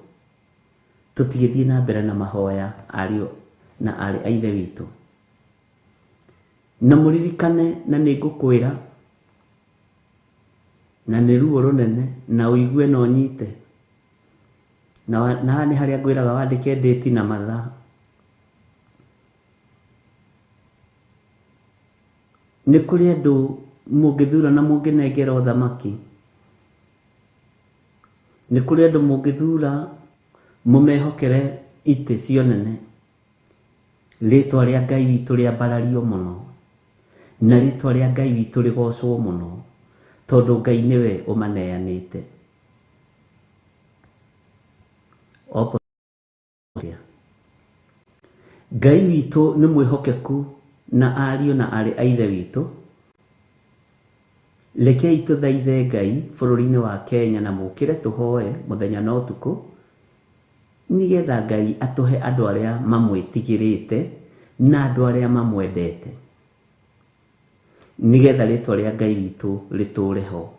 Tũtigĩthiĩ na mbere na mahoya, ariũ na aarĩ a Ithe witũ. Na mũririkane, na nĩ ngũkwĩra, na nĩ ruo rũnene, na ũigue na ũnyite. Na haha nĩ harĩa ngwĩraga wandĩke date na mathaa. Nĩ kũrĩ andũ mũngĩthura na mũngĩnengera ũthamaki. Nĩ kũrĩ andũ mũngĩthura mũmehokere itĩ cia ũnene. Rĩtwa rĩa Ngai witũ rĩambarario mũno, na rĩtwa rĩa Ngai witũ rĩgocwo mũno, tondũ Ngai nĩwe ũmaneanĩte. Ngai witũ nĩ mwĩhokeku na ariũ na aarĩ a Ithe witũ. Rekei tũthaithe Ngai bũrũri-inĩ wa Kenya na mũkĩre tũhoe mũthenya na ũtukũ, nĩgetha Ngai atũhe andũ arĩa mamwĩtigĩrĩte na andũ arĩa mamwendete, nĩgetha rĩtwa rĩa Ngai witũ rĩtũre ho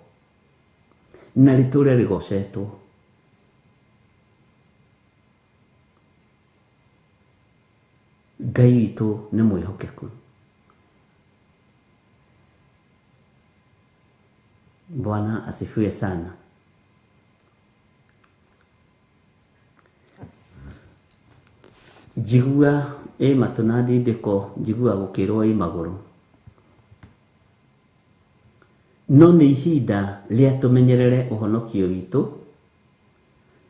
na rĩtũre rĩgocetwo. Ngai witũ nĩ mwĩhokeku. Bwana asifiwe sana. Njigua ĩ matũ na ndindĩko, njigua gũkĩrwo ĩ magũrũ. No nĩ ihinda rĩa tũmenyerere ũhonokio witũ,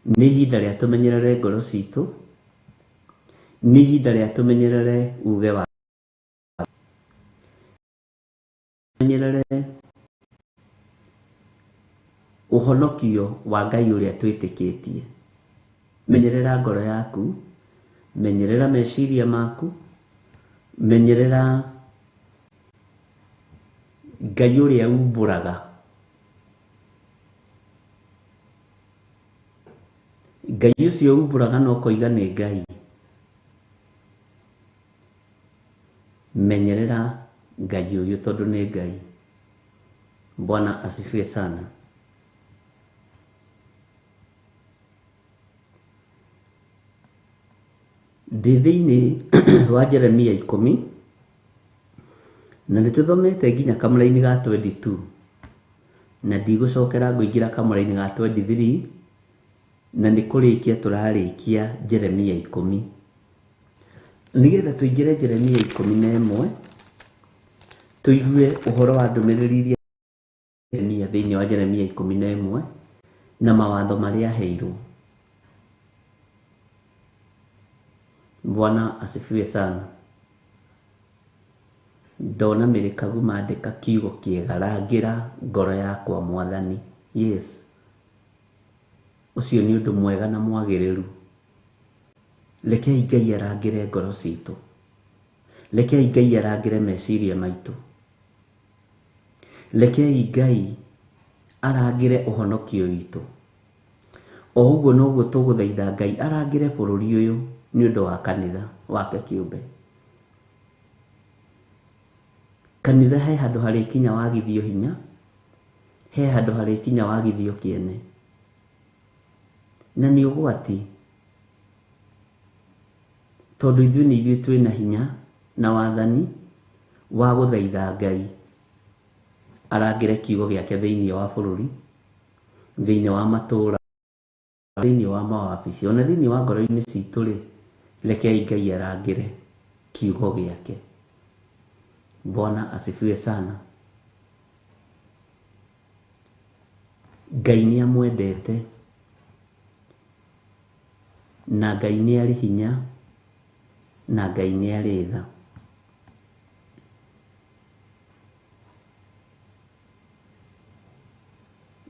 nĩ ihinda rĩa tũmenyerere ngoro citũ, nĩ ihinda rĩa tũmenyerere uge wa menyerere ũhonokio wa Ngai ũrĩa twĩtĩkĩtie. Menyerera ngoro yaku, menyerera meciria maku, menyerera Ngai ũrĩa umbũraga. Ngai ũcio umbũraga no koiga nĩ Ngai. Menyerera Ngai ũyũ tondũ nĩ Ngai. Bwana asifiwe sana. Ndĩ thĩinĩ wa Jeremia 10 na nĩ tũthomete nginya kamũra-inĩ ga 22 na ndigũcokera ngũingĩra kamũra-inĩ ga 23 na nĩ kũrĩkia tũrarĩkia Jeremia 10. Nĩgetha tũingĩre Jeremia 11 tũigue ũhoro wa ndũmĩrĩri iria Jeremia thĩinĩ wa Jeremia 11 na mawatho marĩa aheirwo. Bwana asifiwe sana. Ndona mĩrĩkagu mandĩka kiugo kĩega, rangĩra ngoro yakwa mwathani. Yes, ũcio nĩ ũndũ mwega na mwagĩrĩru. Rekei Ngai arangĩre ngoro citũ, rekei Ngai arangĩre meciria maitũ, rekei Ngai arangĩre ũhonokio witũ. O ũguo noguo tũgũthaitha Ngai arangĩre bũrũri ũyũ nĩ ũndũ wa kanitha wake kĩũmbe. Kanitha he handũ harĩkinya wagithio hinya, he handũ harĩkinya wagithio kĩene, na nĩ ũgwati tondũ ithuĩ nĩ ithuĩ twĩna hinya na wathani wa gũthaitha Ngai arangĩre kiugo gĩake thĩinĩ wa bũrũri, thĩinĩ wa matũũra, thĩinĩ wa mawabici, ona thĩinĩ wa ngoro-inĩ citũ rĩ, rekei Ngai arangĩre kiugo gĩake. Bwana asifiwe sana. Ngai nĩ amwendete na Ngai nĩ arĩ hinya na Ngai nĩ arĩ tha.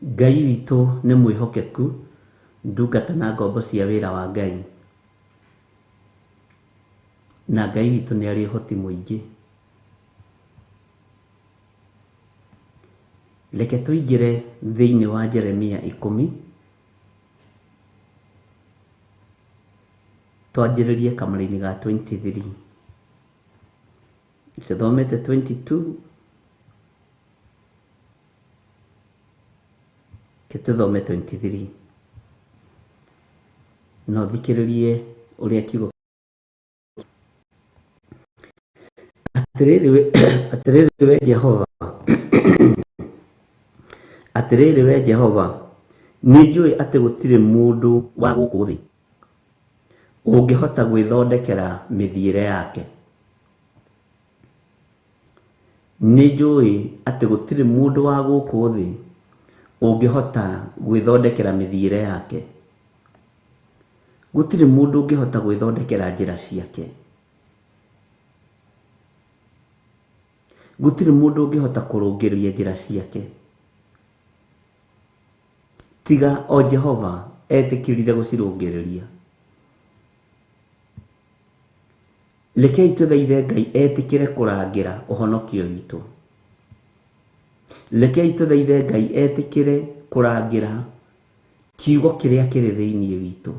Ngai witũ nĩ mwĩhokeku, ndungata na ngombo cia wĩra wa Ngai, na Ngai witũ nĩ arĩ ũhoti mũingĩ. Reke tũingĩre thĩinĩ wa Jeremia 10 twanjĩrĩrie kamũra-inĩ ga 23. Tũthomete 22, ke tũthome 23 na ũthikĩrĩrie ũrĩa kiugo. Atĩrĩrĩ we Jehova, atĩrĩrĩ we Jehova, nĩ njũĩ atĩ gũtirĩ mũndũ wa gũkũ thĩ ũngĩhota gwĩthondekera mĩthiĩre yake. Nĩ njũĩ atĩ gũtirĩ mũndũ wa gũkũ thĩ ũngĩhota gwĩthondekera mĩthiĩre yake. Gũtirĩ mũndũ ũngĩhota gwĩthondekera njĩra ciake. Gũtirĩ mũndũ ũngĩhota kũrũngĩrĩria njĩra ciake tiga o Jehova etĩkĩrire gũcirũngĩrĩria. Rekei tũthaithe Ngai etĩkĩre kũrangĩra ũhonokio witũ. Rekei tũthaithe Ngai etĩkĩre kũrangĩra kiugo kĩrĩa kĩrĩ thĩinĩ witũ.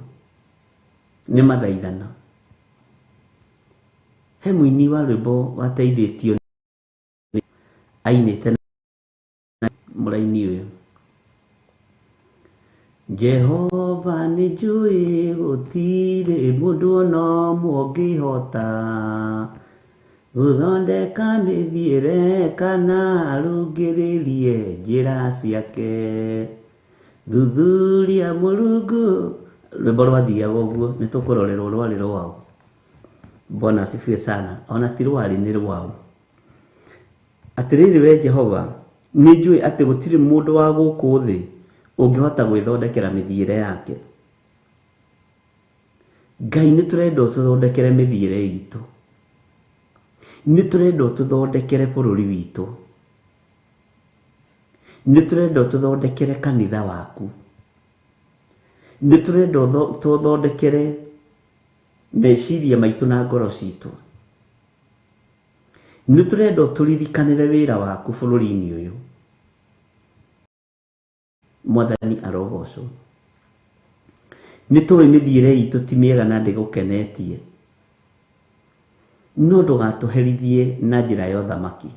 Nĩ mathaithana. He mũini wa rwĩmbo wateithĩtio ainĩte na mũraini ũyũ. Jehova nĩ njũĩ gũtirĩ mũndũ ona ũmwe ũngĩhota gũthondeka mĩthiĩre kana arũngĩrĩrie njĩra ciake. Thuthuria Mũrungu. Rwĩmbo rwathiaga ũguo, nĩ tũkũrorerwo rwarĩ rwao. Bwana asifiwe sana. Ona ti rwarĩ, nĩ rwao. Atĩrĩrĩ we Jehova, nĩ njũĩ atĩ gũtirĩ mũndũ wa gũkũ thĩ ũngĩhota gwĩthondekera mĩthiĩre yake. Ngai nĩ tũrenda ũtũthondekere mĩthiĩre itũ. Nĩ tũrenda ũtũthondekere bũrũri witũ. Nĩ tũrenda ũtũthondekere kanitha waku. Nĩ tũrenda ũtũthondekere meciria maitũ na ngoro citũ. Nĩ tũrenda ũtũririkanĩre wĩra waku bũrũri-inĩ ũyũ. Mwathani arogocwo. Nĩ tũĩ mĩthiĩre itũ ti mĩega na ndĩgũkenetie. No ndũgatũherithie na njĩra ya ũthamaki.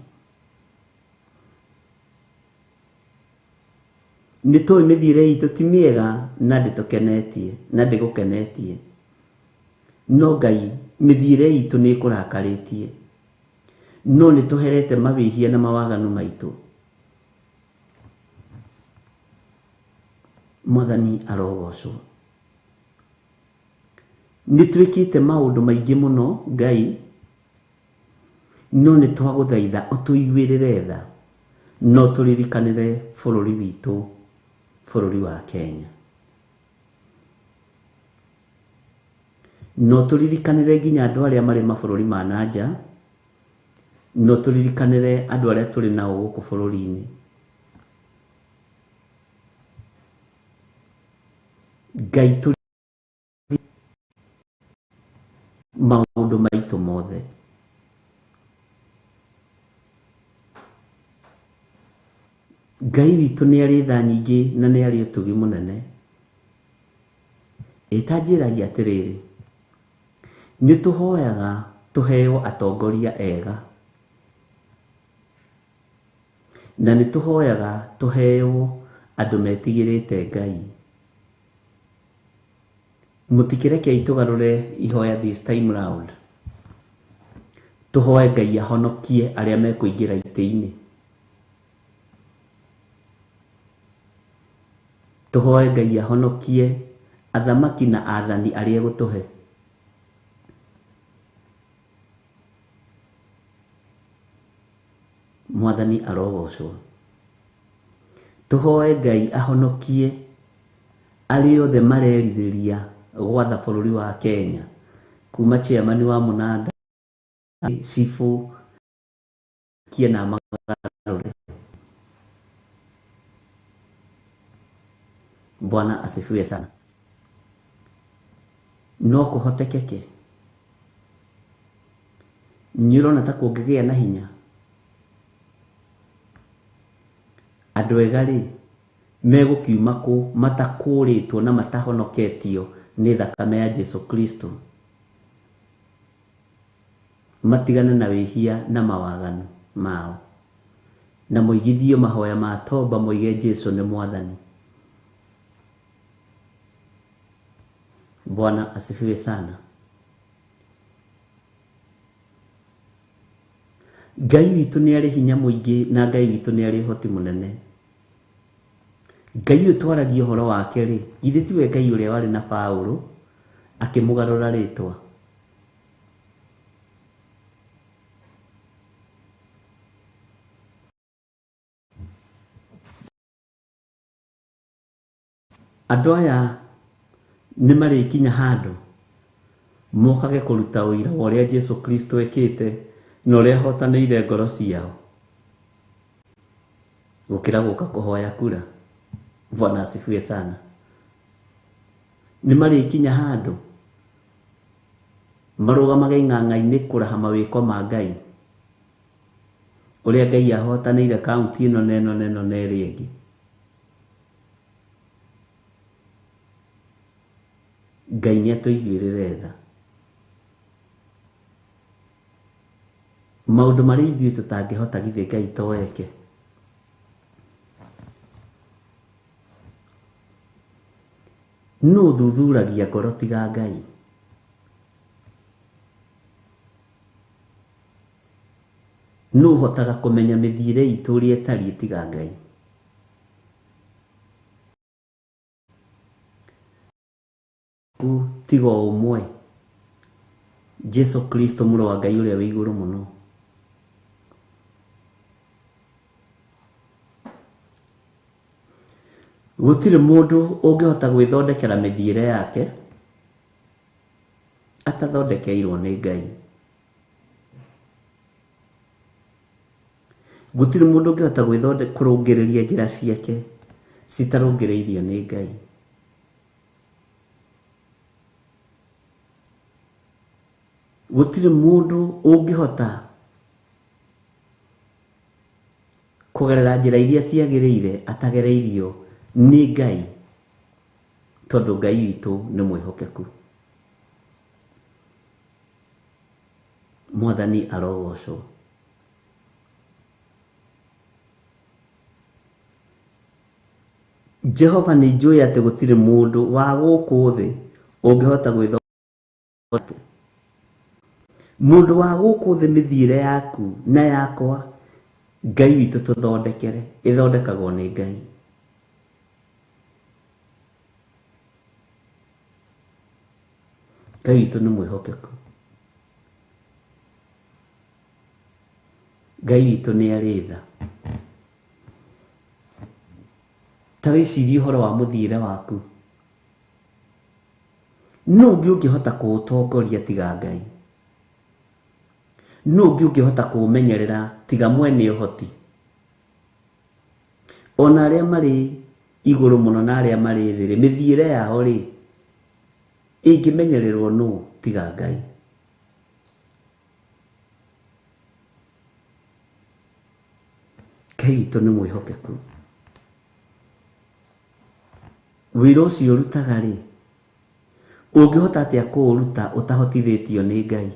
Nĩ tũĩ mĩthiĩre itũ ti mĩega na ndĩtũkenetie na ndĩgũkenetie. No Ngai, mĩthiĩre itũ nĩ ĩkũrakarĩtie. No nĩ tũherete mawĩhia na mawaganu maitũ. Mwathani arogocwo. Nĩ twĩkĩte maũndũ maingĩ mũno Ngai, no nĩ twagũthaitha ũtũiguĩrĩre tha, no tũririkanĩre bũrũri witũ, bũrũri wa Kenya. No tũririkanĩre nginya andũ arĩa marĩ mabũrũri ma na nja, no tũririkanĩre andũ arĩa tũrĩ nao gũkũ bũrũri-inĩ. Ngai tũ maũndũ maitũ mothe. Ngai witũ nĩ arĩ tha nyingĩ na nĩ arĩ ũtugi mũnene. Ĩtanjĩragia atĩrĩrĩ, nĩ tũhoyaga tũheo atongoria ega. Na nĩ tũhoyaga tũheo andũ metigĩrĩte Ngai. Mũtikĩrekei tũgarũre ihoya this time round. Tũhoe Ngai ahonokie arĩa mekũingĩra itĩ-inĩ. Tũhoe Ngai ahonokie athamaki na athani arĩa egũtũhe. Mwathani arogocwo. Tũhoe Ngai ahonokie arĩa othe marerirĩria gwatha bũrũri wa Kenya, kuma chairman wa Mũnanda, cibũ, na magarũre. Bwana asifiwe sana. No kũhotekeke nĩ ũrona ta kũngĩgĩa na hinya andũ ega rĩ megũkiuma kũ matakũrĩtwo na matahonoketio nĩ thakame ya Jesu Kristo, matigane na wĩhia na mawaganu mao na moigithio mahoya ma tomba moige Jesu nĩ Mwathani. Bwana asifiwe sana. Ngai witũ nĩ arĩ hinya mũingĩ na Ngai witũ nĩ arĩ ũhoti mũnene. Ngai ũyũ twaragia ũhoro wake rĩ, githĩ tiwe Ngai ũrĩa warĩ na Paũlũ akĩmũgarũra rĩtwa? Andũ aya nĩ marĩkinya handũ mokage kũruta ũira wa ũrĩa Jesu Kristo ekĩte na ũrĩa ahotanĩire ngoro ciao. Gũkĩra gũka kũhoya kura. Bwana asifiwe sana. Nĩ marĩkinya handũ marũgamage ing'ang'a-inĩ kũraha mawĩko ma Ngai, ũrĩa Ngai ahotanĩire kaunti ĩno na ĩno na ĩno na ĩrĩa ĩngĩ. Ngai nĩ atũiguĩrĩre tha. Maũndũ marĩa ithuĩ tũtangĩhota githĩ Ngai to eke. Nũ ũthuthuragia ngoro tiga Ngai? Nũ ũhotaga kũmenya mĩthiĩre itũ ũrĩa ĩtariĩ tiga Ngai? Ku tiga o ũmwe, Jesu Kristo mũrũ wa Ngai ũrĩa wĩ igũrũ mũno. Gũtirĩ mũndũ ũngĩhota gwĩthondekera mĩthiĩre yake atathondekeirwo nĩ Ngai. Gũtirĩ mũndũ ũngĩhota kũrũngĩrĩria njĩra ciake citarũngĩrĩirio nĩ Ngai. Gũtirĩ mũndũ ũngĩhota kũgerera njĩra iria ciagĩrĩire atagereirio nĩ Ngai, tondũ Ngai witũ nĩ mwĩhokeku. Mwathani arogocwo. Jehova nĩ njũĩ atĩ gũtirĩ mũndũ wa gũkũ thĩ ũngĩhota gwĩthondeka. Mũndũ wa gũkũ thĩ mĩthiĩre yaku na yakwa Ngai witũ tũthondekere, ĩthondekagwo nĩ Ngai. Ngai witũ nĩ mwĩhokeku. Ngai witũ nĩ arĩ tha. Ta wĩcirie ũhoro wa mũthiĩre waku. Nũ ũngĩ ũngĩhota kũũtongoria tiga Ngai? Nũ ũngĩ ũngĩhota kũũmenyerera tiga mwene ũhoti? Ona arĩa marĩ igũrũ mũno na arĩa marĩ thĩ rĩ, mĩthiĩre yao rĩ, ĩngĩmenyererwo nũ tiga Ngai? Ngai witũ nĩ mwĩhokeku. Wĩra ũcio ũrutaga rĩ, ũngĩhota atĩa kũũruta ũtahotithĩtio nĩ Ngai?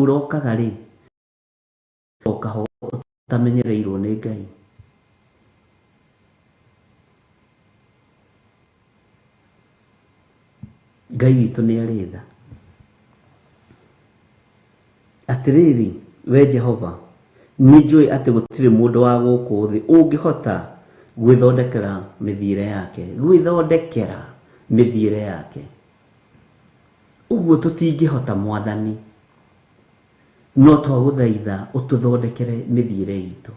Ũrokaga rĩ, ũkaho ũtamenyereirwo nĩ Ngai. Ngai witũ nĩ arĩ tha. Atĩrĩrĩ, we Jehova, nĩ njũĩ atĩ gũtirĩ mũndũ wa gũkũ thĩ ũngĩhota gwĩthondekera mĩthiĩre yake, gwĩthondekera mĩthiĩre yake. Ũguo tũtingĩhota Mwathani, no twagũthaitha ũtũthondekere mĩthiĩre itũ.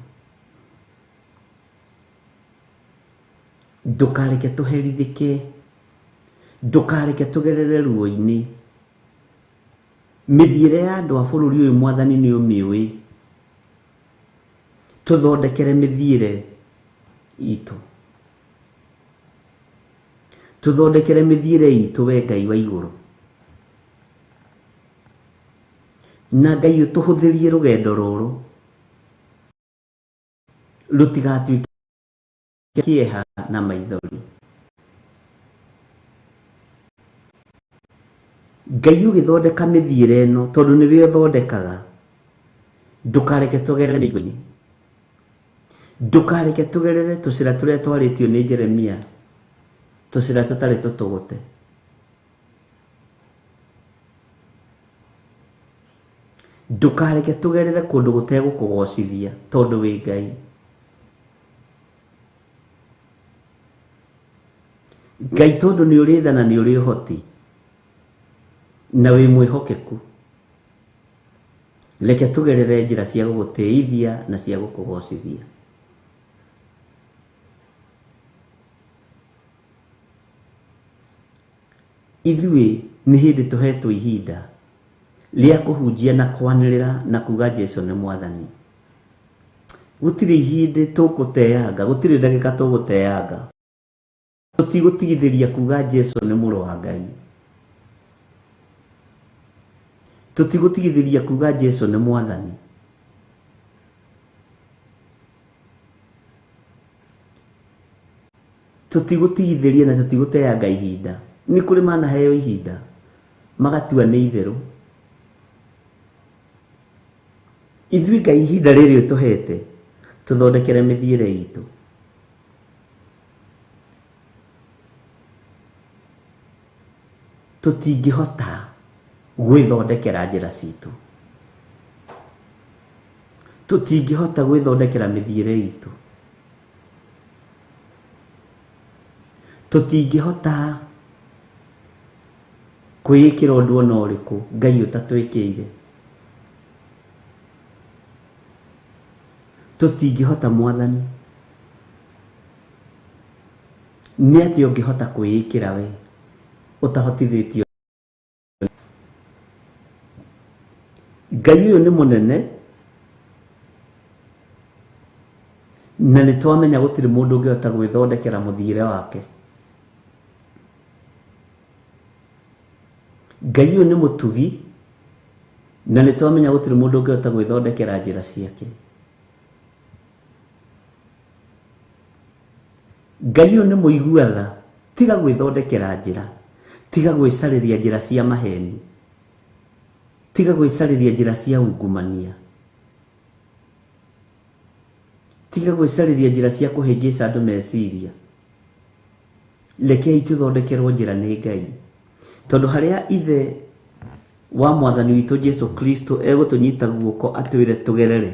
Ndũkareke tũherithĩke, ndũkareke tũgerere ruo-inĩ. Mĩthiĩre ya andũ a bũrũri ũyũ Mwathani nĩ ũmĩũĩ. Tũthondekere mĩthiĩre itũ. Tũthondekere mĩthiĩre itũ we Ngai wa igũrũ. Na Ngai ũtũhũthĩrie rũgendo rũrũ rũtigatuĩke kĩeha na maithori. Ngai ũgĩthondeka mĩthiĩre ĩno tondũ nĩwe ũthondekaga, ndũkareke tũgerere mĩigua-inĩ, ndũkareke tũgerere tũcĩra tũrĩa twarĩtio nĩ Jeremia, tũcĩra tũtarĩ tũtũgũte. Ndũkareke tũgerere kũndũ gũtegũkũgocithia tondũ wĩ Ngai. Ngai tondũ nĩ ũrĩ tha na nĩ ũrĩ ũhoti na wĩ mwĩhokeku, reke tũgerere njĩra cia gũgũtĩithia na cia gũkũgocithia. Ithuĩ nĩ hĩndĩ tũhetwo ihinda rĩa kũhunjia na kwanĩrĩra na kuga Jesu nĩ Mwathani. Gũtirĩ ihĩndĩ tũgũteanga, gũtirĩ ndagĩka tũgũteanga. Tũtigũtigithĩria kuga Jesu nĩ mũrũ wa Ngai. Tũtigũtigithĩria kuga Jesu nĩ mwathani. Tũtigũtigithĩria na tũtigũteanga ihinda. Nĩ kũrĩ manaheo ihinda magatua nĩ itherũ. Ithuĩ Ngai ihinda rĩrĩ ũtũhete tũthondekere mĩthiĩre itũ. Tũtingĩhota gwĩthondekera njĩra citũ. Tũtingĩhota gwĩthondekera mĩthiĩre itũ. Tũtingĩhota kwĩĩkĩra ũndũ ona ũrĩkũ Ngai ũtatwĩkĩire. Tũtingĩhota mwathani. Nĩ atĩa ũngĩhota kwĩĩkĩra we ũtahotithĩtio? Ngai ũyũ nĩ mũnene na nĩ twamenya gũtirĩ mũndũ ũngĩhota gwĩthondekera mũthiĩre wake. Ngai ũyũ nĩ mũtugi na nĩ twamenya gũtirĩ mũndũ ũngĩhota gwĩthondekera njĩra ciake. Ngai ũyũ nĩ mũigua tha, tiga gwĩthondekera njĩra, tiga gwĩcarĩria njĩra cia maheni, tiga gwĩcarĩria njĩra cia ungumania, tiga gwĩcarĩria njĩra cia kũhĩngĩca andũ meciria. Rekei tũthondekerwo njĩra nĩ Ngai, tondũ harĩa ithe wa mwathani witũ Jesu Kristo egũtũnyita guoko atwĩre tũgerere,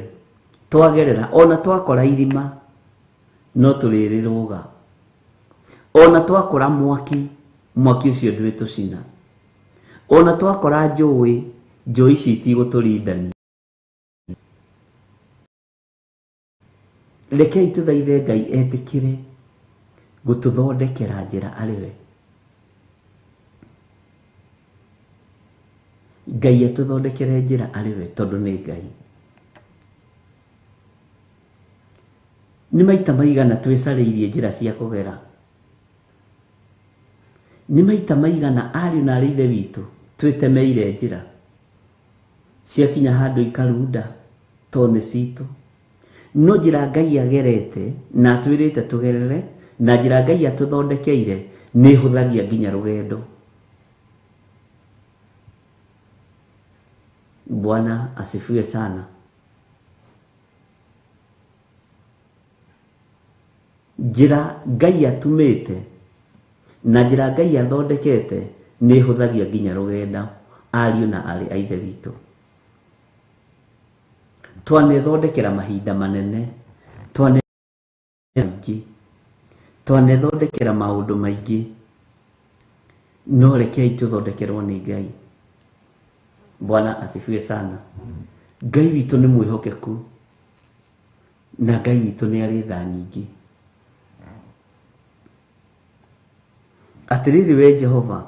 twagerera ona twakora irima no tũrĩrĩrũga, ona twakora mwaki, mwaki ũcio ndwĩtũcina, ona twakora njũĩ, njũĩ ici itigũtũrindania. Rekei tũthaithe Ngai etĩkĩre gũtũthondekera njĩra arĩ we. Ngai atũthondekere njĩra arĩ we tondũ nĩ Ngai. Nĩ maita maigana twĩcarĩirie njĩra cia kũgera. Nĩ maita maigana ariũ na arĩ ithe witũ twĩtemeire njĩra ciakinya handũ ikarunda to nĩ citũ. No njĩra Ngai agerete na atwĩrĩte tũgerere na njĩra Ngai atũthondekeire nĩ ĩhũthagia nginya rũgendo. Bwana asifiwe sana. Njĩra Ngai atumĩte na njĩra Ngai athondekete nĩ ĩhũthagia nginya rũgendo ariũ na arĩ a ithe witũ. Twanethondekera mahinda manene, twanemaingĩ, twanethondekera maũndũ maingĩ, no rekei tũthondekerwo nĩ Ngai. Bwana asifiwe sana. Ngai witũ nĩ mwĩhokeku na Ngai witũ nĩ arĩ tha nyingĩ. Atĩrĩrĩ we Jehova,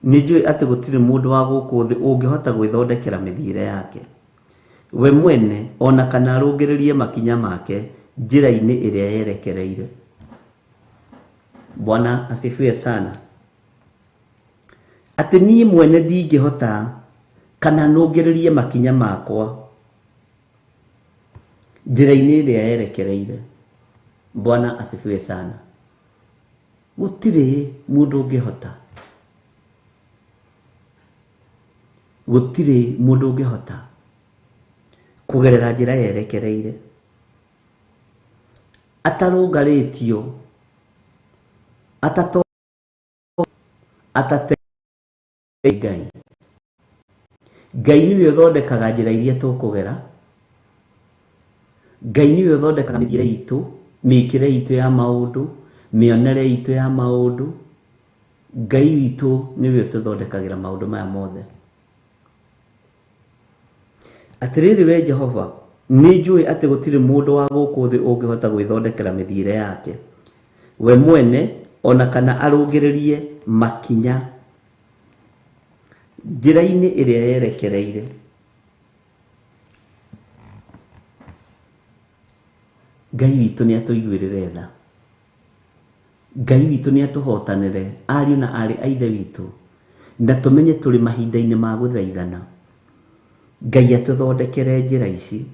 nĩ njũĩ atĩ gũtirĩ mũndũ wa gũkũ thĩ ũngĩhota gwĩthondekera mĩthiĩre yake we mwene, ona kana arũngĩrĩrie makinya make njĩra-inĩ ĩrĩa yerekereire. Bwana asifiwe sana. Atĩ niĩ mwene ndingĩhota kana nũngĩrĩrie makinya makwa njĩra-inĩ ĩrĩa yerekereire. Bwana asifiwe sana. Gũtirĩ mũndũ ũngĩhota, gũtirĩ mũndũ ũngĩhota kũgerera njĩra yerekereire atarũngarĩtio, atate Ngai. Ngai nĩwe ũthondekaga njĩra iria tũkũgera. Ngai nĩwe ũthondekaga mĩthiĩre itũ, mĩĩkĩre itũ ya maũndũ, mĩonere itũ ya maũndũ. Ngai witũ nĩwe ũtũthondekagĩra maũndũ maya mothe. Atĩrĩrĩ we Jehova, nĩ njũĩ atĩ gũtirĩ mũndũ wa gũkũ thĩ ũngĩhota gwĩthondekera mĩthiĩre yake we mwene, ona kana arũngĩrĩrie makinya njĩra-inĩ ĩrĩa yerekereire. Ngai witũ nĩ atũiguĩrĩre tha. Ngai witũ nĩ atũhotanĩre ariũ na aarĩ a Ithe witũ, na tũmenye tũrĩ mahinda-inĩ ma gũthaithana. Ngai atũthondekere njĩra ici,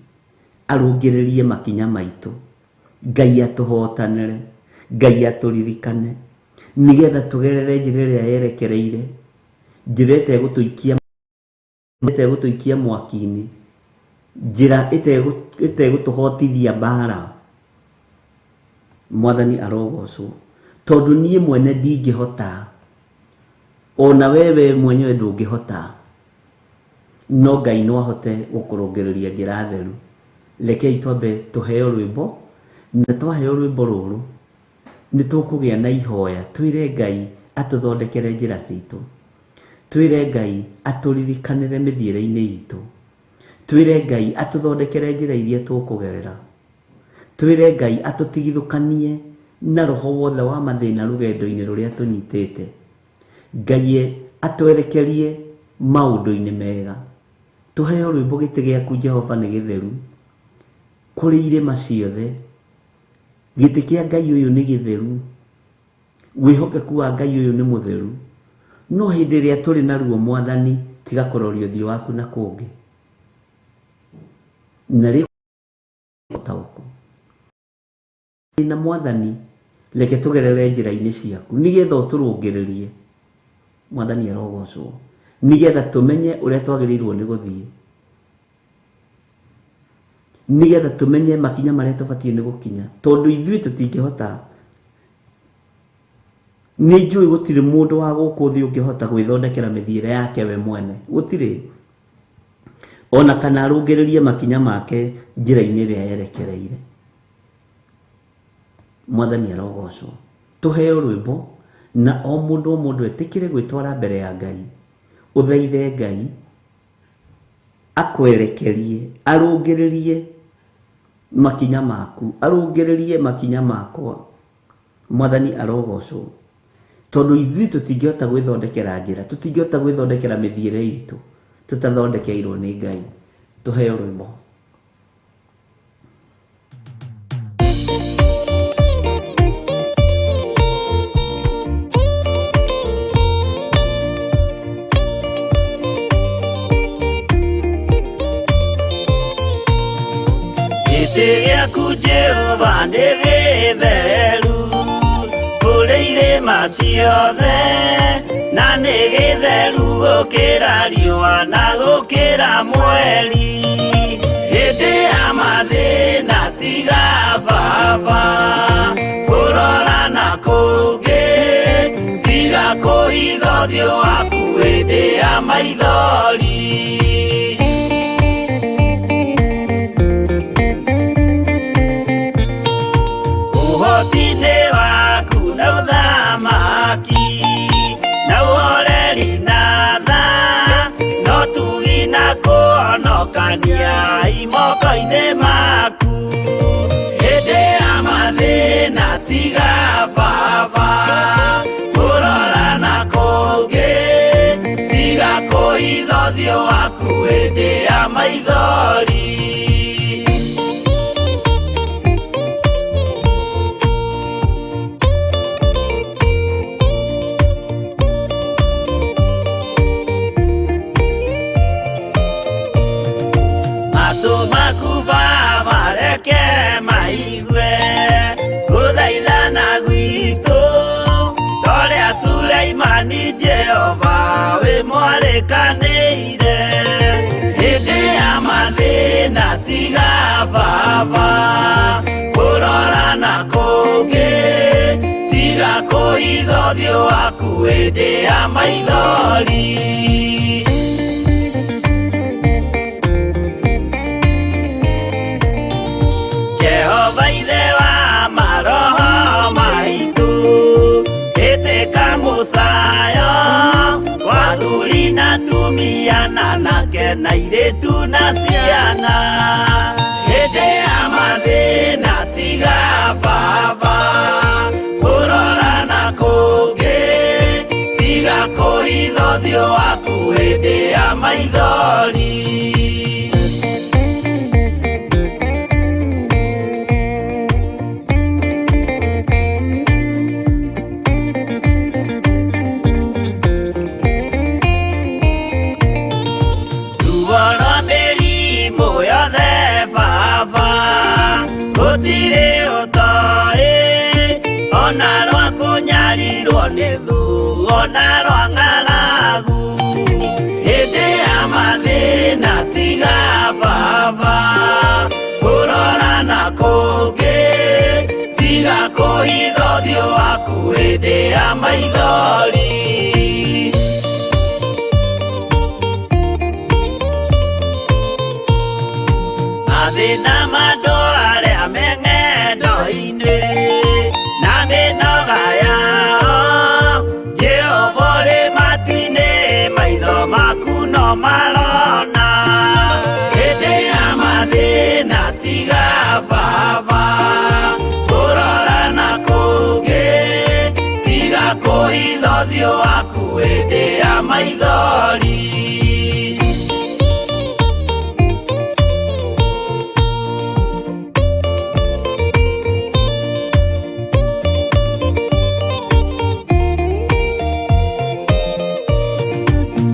arũngĩrĩrie makinya maitũ. Ngai atũhotanĩre, Ngai atũririkane, nĩgetha tũgerere njĩra ĩrĩa yerekereire, njĩra ĩtegũtũikia mwaki-inĩ, njĩra ĩtegũtũhotithia mbara. Mwathani arogocwo, tondũ niĩ mwene ndingĩhota, ona wewe mwenyewe ndũngĩhota, no Ngai no ahote gũkũrũngĩrĩria njĩra theru. Rekei twambe tũheo rwĩmbo, na twaheo rwĩmbo rũrũ nĩ tũkũgĩa na ihoya, twĩre Ngai atũthondekere njĩra citũ, twĩre Ngai atũririkanĩre mĩthiĩre-inĩ itũ, twĩre Ngai atũthondekere njĩra iria tũkũgerera, twĩre Ngai atũtigithũkanie na roho wothe wa mathĩna rũgendo-inĩ rũrĩa tũnyitĩte. Ngai atwerekerie maũndũ-inĩ mega. Tũheo rwĩmbo gĩtĩ gĩaku Jehova nĩ gĩtheru kũrĩ irĩma ciothe. Gĩtĩ kĩa Ngai ũyũ nĩ gĩtheru, wĩhokeku wa Ngai ũyũ nĩ mũtheru. No hĩndĩ ĩrĩa tũrĩ na ruo Mwathani, tiga kũroria ũthiũ waku na kũngĩ. Na rĩu ũtaũku na Mwathani, reke tũgerere njĩra-inĩ ciaku nĩgetha ũtũrũngĩrĩrie. Mwathani arogocwo, nĩgetha tũmenye ũrĩa twagĩrĩirwo nĩ gũthiĩ, nĩgetha tũmenye makinya marĩa tũbatiĩ nĩ gũkinya, tondũ ithuĩ tũtingĩhota. Nĩ njũĩ gũtirĩ mũndũ wa gũkũ thĩ ũngĩhota gwĩthondekera mĩthiĩre yake we mwene, gũtirĩ, ona kana arũngĩrĩrie makinya make njĩra-inĩ ĩrĩa yerekereire. Mwathani arogocwo. Tũheo rwĩmbo, na o mũndũ o mũndũ etĩkĩre gwĩtwara mbere ya Ngai, ũthaithe Ngai akwerekerie, arũngĩrĩrie makinya maku, arũngĩrĩrie makinya makwa. Mwathani arogocwo, tondũ ithuĩ tũtingĩhota gwĩthondekera njĩra, tũtingĩhota gwĩthondekera mĩthiĩre itũ tũtathondekeirwo nĩ Ngai. Tũheo rwĩmbo. Gĩtĩ gĩaku Jehova nĩ gĩtheru kũrĩ irĩma ciothe, na nĩ gĩtheru gũkĩra riũa na gũkĩra mweri. Hĩndĩ ya mathĩna tiga baba kũrora na kũngĩ, tiga kũhitha ũthiũ waku hĩndĩ ya maithori. Ũhoti-inĩ waku na ũthamaki na ũhoreri na tha, no tugi na kũhonokania imoko-inĩ maku. Hĩndĩ ya mathĩna tiga baba kũrora na kũngĩ, tiga kũhitha ũthiũ waku hĩndĩ ya maithori. Matũ maku Baba reke maigue gũthaithana gwitũ, torĩa Suleimani Jehova wĩ mwarĩkanĩire. Hĩndĩ ya mathĩna tiga baba kũrora na kũngĩ, tiga kũhitha ũthiũ waku hĩndĩ ya maithori. Jehova ithe wa maroho maitũ, ĩtĩka mũcayo wa athuri na atumia na anake na airĩtu na ciana. Hĩndĩ ya mathĩna tiga baba kũrora na kũngĩ, tiga kũhitha ũthiũ waku hĩndĩ ya maithori. ũtoĩ ona rwa kũnyarirwo nĩ thũ ona rwa ng'aragu hĩndĩ ya mathĩna tiga baba kũrora na kũngĩ tiga kũhitha ũthiũ waku hĩndĩ ya maithori. Mathĩna ma andũ arĩa me ng'endo-inĩ na mĩnoga yao Jehova ũrĩ matu-inĩ maitho maku no marona hĩndĩ ya mathĩna tiga baba kũrora na kũngĩ tiga kũhitha ũthiũ waku hĩndĩ ya maithori.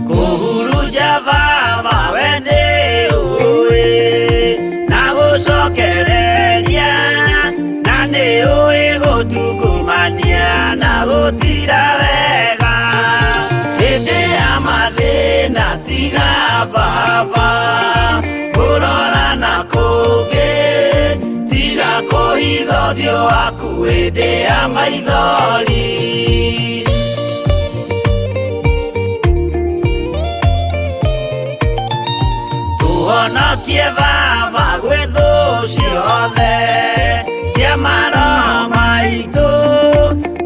Kũhurunja baba we nĩ ũĩ na gũcokereria na nĩ ũĩ gũtungumania na gũtira wega hĩndĩ ya mathĩna tiga baba kũrora na kũngĩ tiga kũhitha ũthiũ waku hĩndĩ ya maithori. Tũhonokie baba gwĩ thũ ciothe cia maroho maitũ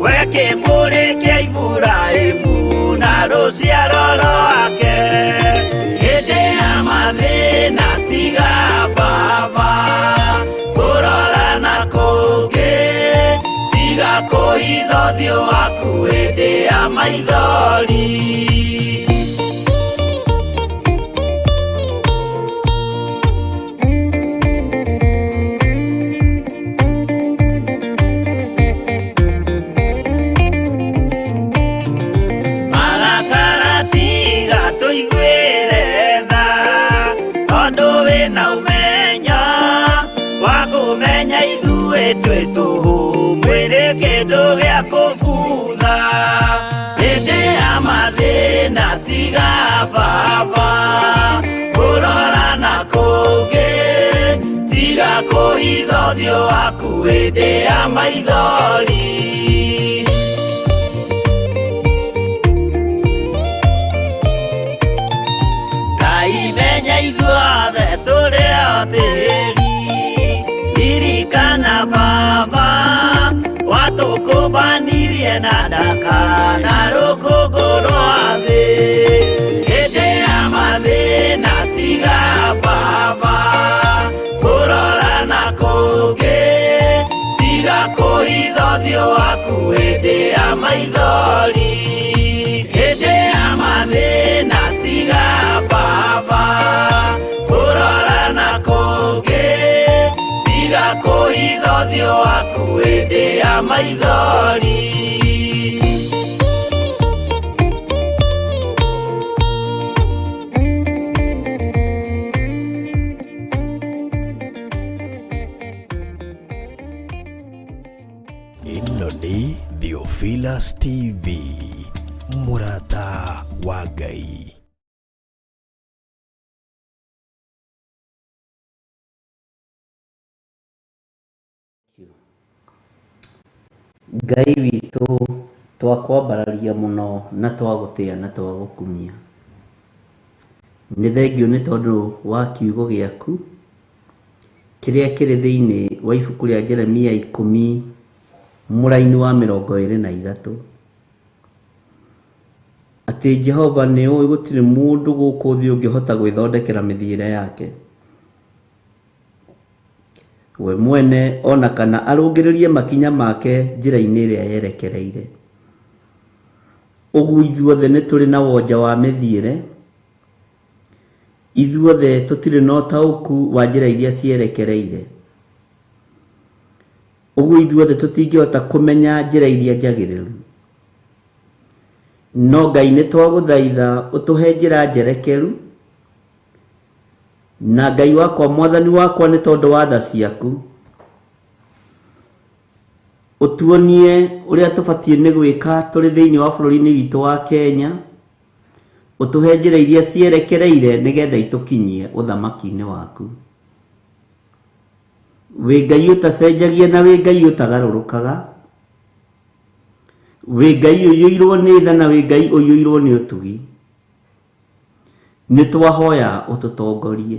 we kĩmũrĩ kĩa Iburahĩmu na rũciaro rwake hĩndĩ ya mathĩna tiga baba kũrora na kũngĩ tiga kũhitha ũthiũ waku hĩndĩ ya maithori. Marakara tiga tũiguĩre tha tondũ wĩna ũmenyo wa kũmenya ithuĩ twĩ tũhũ mwĩrĩ kĩndũ gĩa kũbutha hĩndĩ ya mathĩna tiga baba kũrora na kũngĩ tiga kũhitha ũthiũ waku hĩndĩ ya maithori. Ngai menya ithuothe tũrĩ o tĩri ririkana baba watũkũmbanirie na ndaka na rũkũngũ rwa thĩ hĩndĩ ya mathĩna tiga baba kũrora na kũngĩ tiga kũhitha ũthiũ waku hĩndĩ ya maithori hĩndĩ ya mathĩna tiga baba kũrora na kũngĩ tiga kũhitha ũthiũ waku hĩndĩ ya maithori. Ĩno nĩ Theophilus TV, mũrata wa Ngai. Ngai witũ twakwambararia mũno na twagũtĩa na twagũkumia. Nĩ thengiũ nĩ tondũ wa kiugo gĩaku kĩrĩa kĩrĩ thĩinĩ wa ibuku rĩa Jeremia 10 mũraini wa 23 atĩ Jehova nĩ ũĩ gũtirĩ mũndũ gũkũ thĩ ũngĩhota gwĩthondekera mĩthiĩre yake we mwene ona kana arũngĩrĩrie makinya make njĩra-inĩ ĩrĩa yerekereire. Ũguo ithuothe nĩ tũrĩ na wonja wa mĩthiĩre, ithuothe tũtirĩ na ũtaũku wa njĩra iria cierekereire. Ũguo ithuothe tũtingĩhota kũmenya njĩra iria njagĩrĩru. No Ngai nĩ twagũthaitha ũtũhe njĩra njerekeru, na Ngai wakwa mwathani wakwa nĩ tondũ wa tha ciaku Ũtuonie ũrĩa tũbatiĩ nĩ gwĩka tũrĩ thĩinĩ wa bũrũri-inĩ witũ wa Kenya. Ũtũhe njĩra iria cierekereire nĩgetha itũkinyie ũthamaki-inĩ waku. Wĩ Ngai ũtacenjagia na wĩ Ngai ũtagarũrũkaga. Wĩ Ngai ũiyũirwo nĩ tha na wĩ Ngai ũiyũirwo nĩ ũtugi. Nĩ twahoya ũtũtongorie.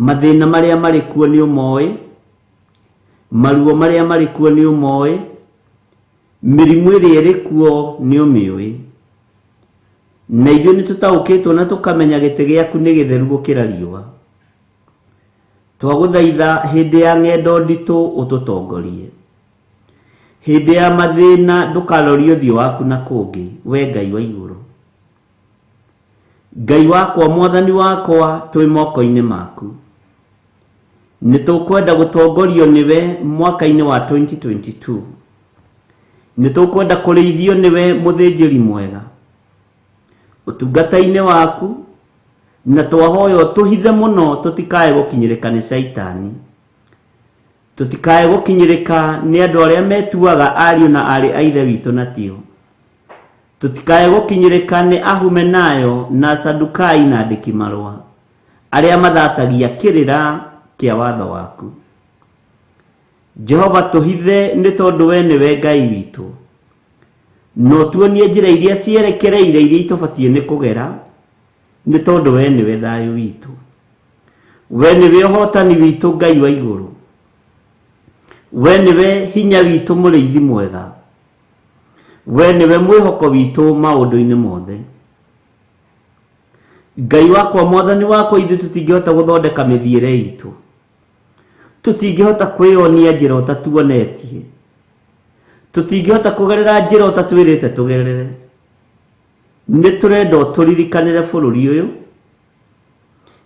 Mathĩna marĩa marĩ kuo nĩ ũmoĩ, maruo marĩa marĩ kuo nĩ ũmoĩ, mĩrimũ ĩrĩa ĩrĩ kuo nĩ ũmĩũĩ. Na ithuĩ nĩ tũtaũkĩtwo na tũkamenya gĩtĩ gĩaku nĩ gĩtheru gũkĩra riũa. Twagũthaitha hĩndĩ ya ng'endo nditũ ũtũtongorie. Hĩndĩ ya mathĩna ndũkarorie ũthiũ waku na kũngĩ, we Ngai wa igũrũ. Ngai wakwa, mwathani wakwa, twĩ moko-inĩ maku. Nĩ tũkwenda gũtongorio nĩwe mwaka-inĩ wa 2022. Nĩ tũkwenda kũrĩithio nĩwe mũthĩnjĩri mwega ũtungata-inĩ waku, na twahoya ũtũhithe mũno tũtikae gũkinyĩrĩka nĩ caitani, tũtikae gũkinyĩrĩka nĩ andũ arĩa metuaga ariũ na aarĩ a Ithe witũ na tio, tũtikae gũkinyĩrĩka nĩ ahumenayo na Sadukai na andĩki marũa arĩa mathatagia kĩrĩra kĩa watho waku. Jehova, tũhithe nĩ tondũ we nĩwe Ngai witũ, na ũtuonie njĩra iria cierekereire iria itũbatiĩ nĩ kũgera, nĩ tondũ we nĩwe thayũ witũ, we nĩwe ũhotani witũ, Ngai wa igũrũ, we nĩwe hinya witũ, mũrĩithi mwega, we nĩwe mwĩhoko witũ maũndũ-inĩ mothe. Ngai wakwa, mwathani wakwa, ithuĩ tũtingĩhota gũthondeka mĩthiĩre itũ, tũtingĩhota kwĩyonia njĩra ũtatuonetie, tũtingĩhota kũgerera njĩra ũtatwĩrĩte tũgerere. Nĩ tũrenda ũtũririkanĩre bũrũri ũyũ,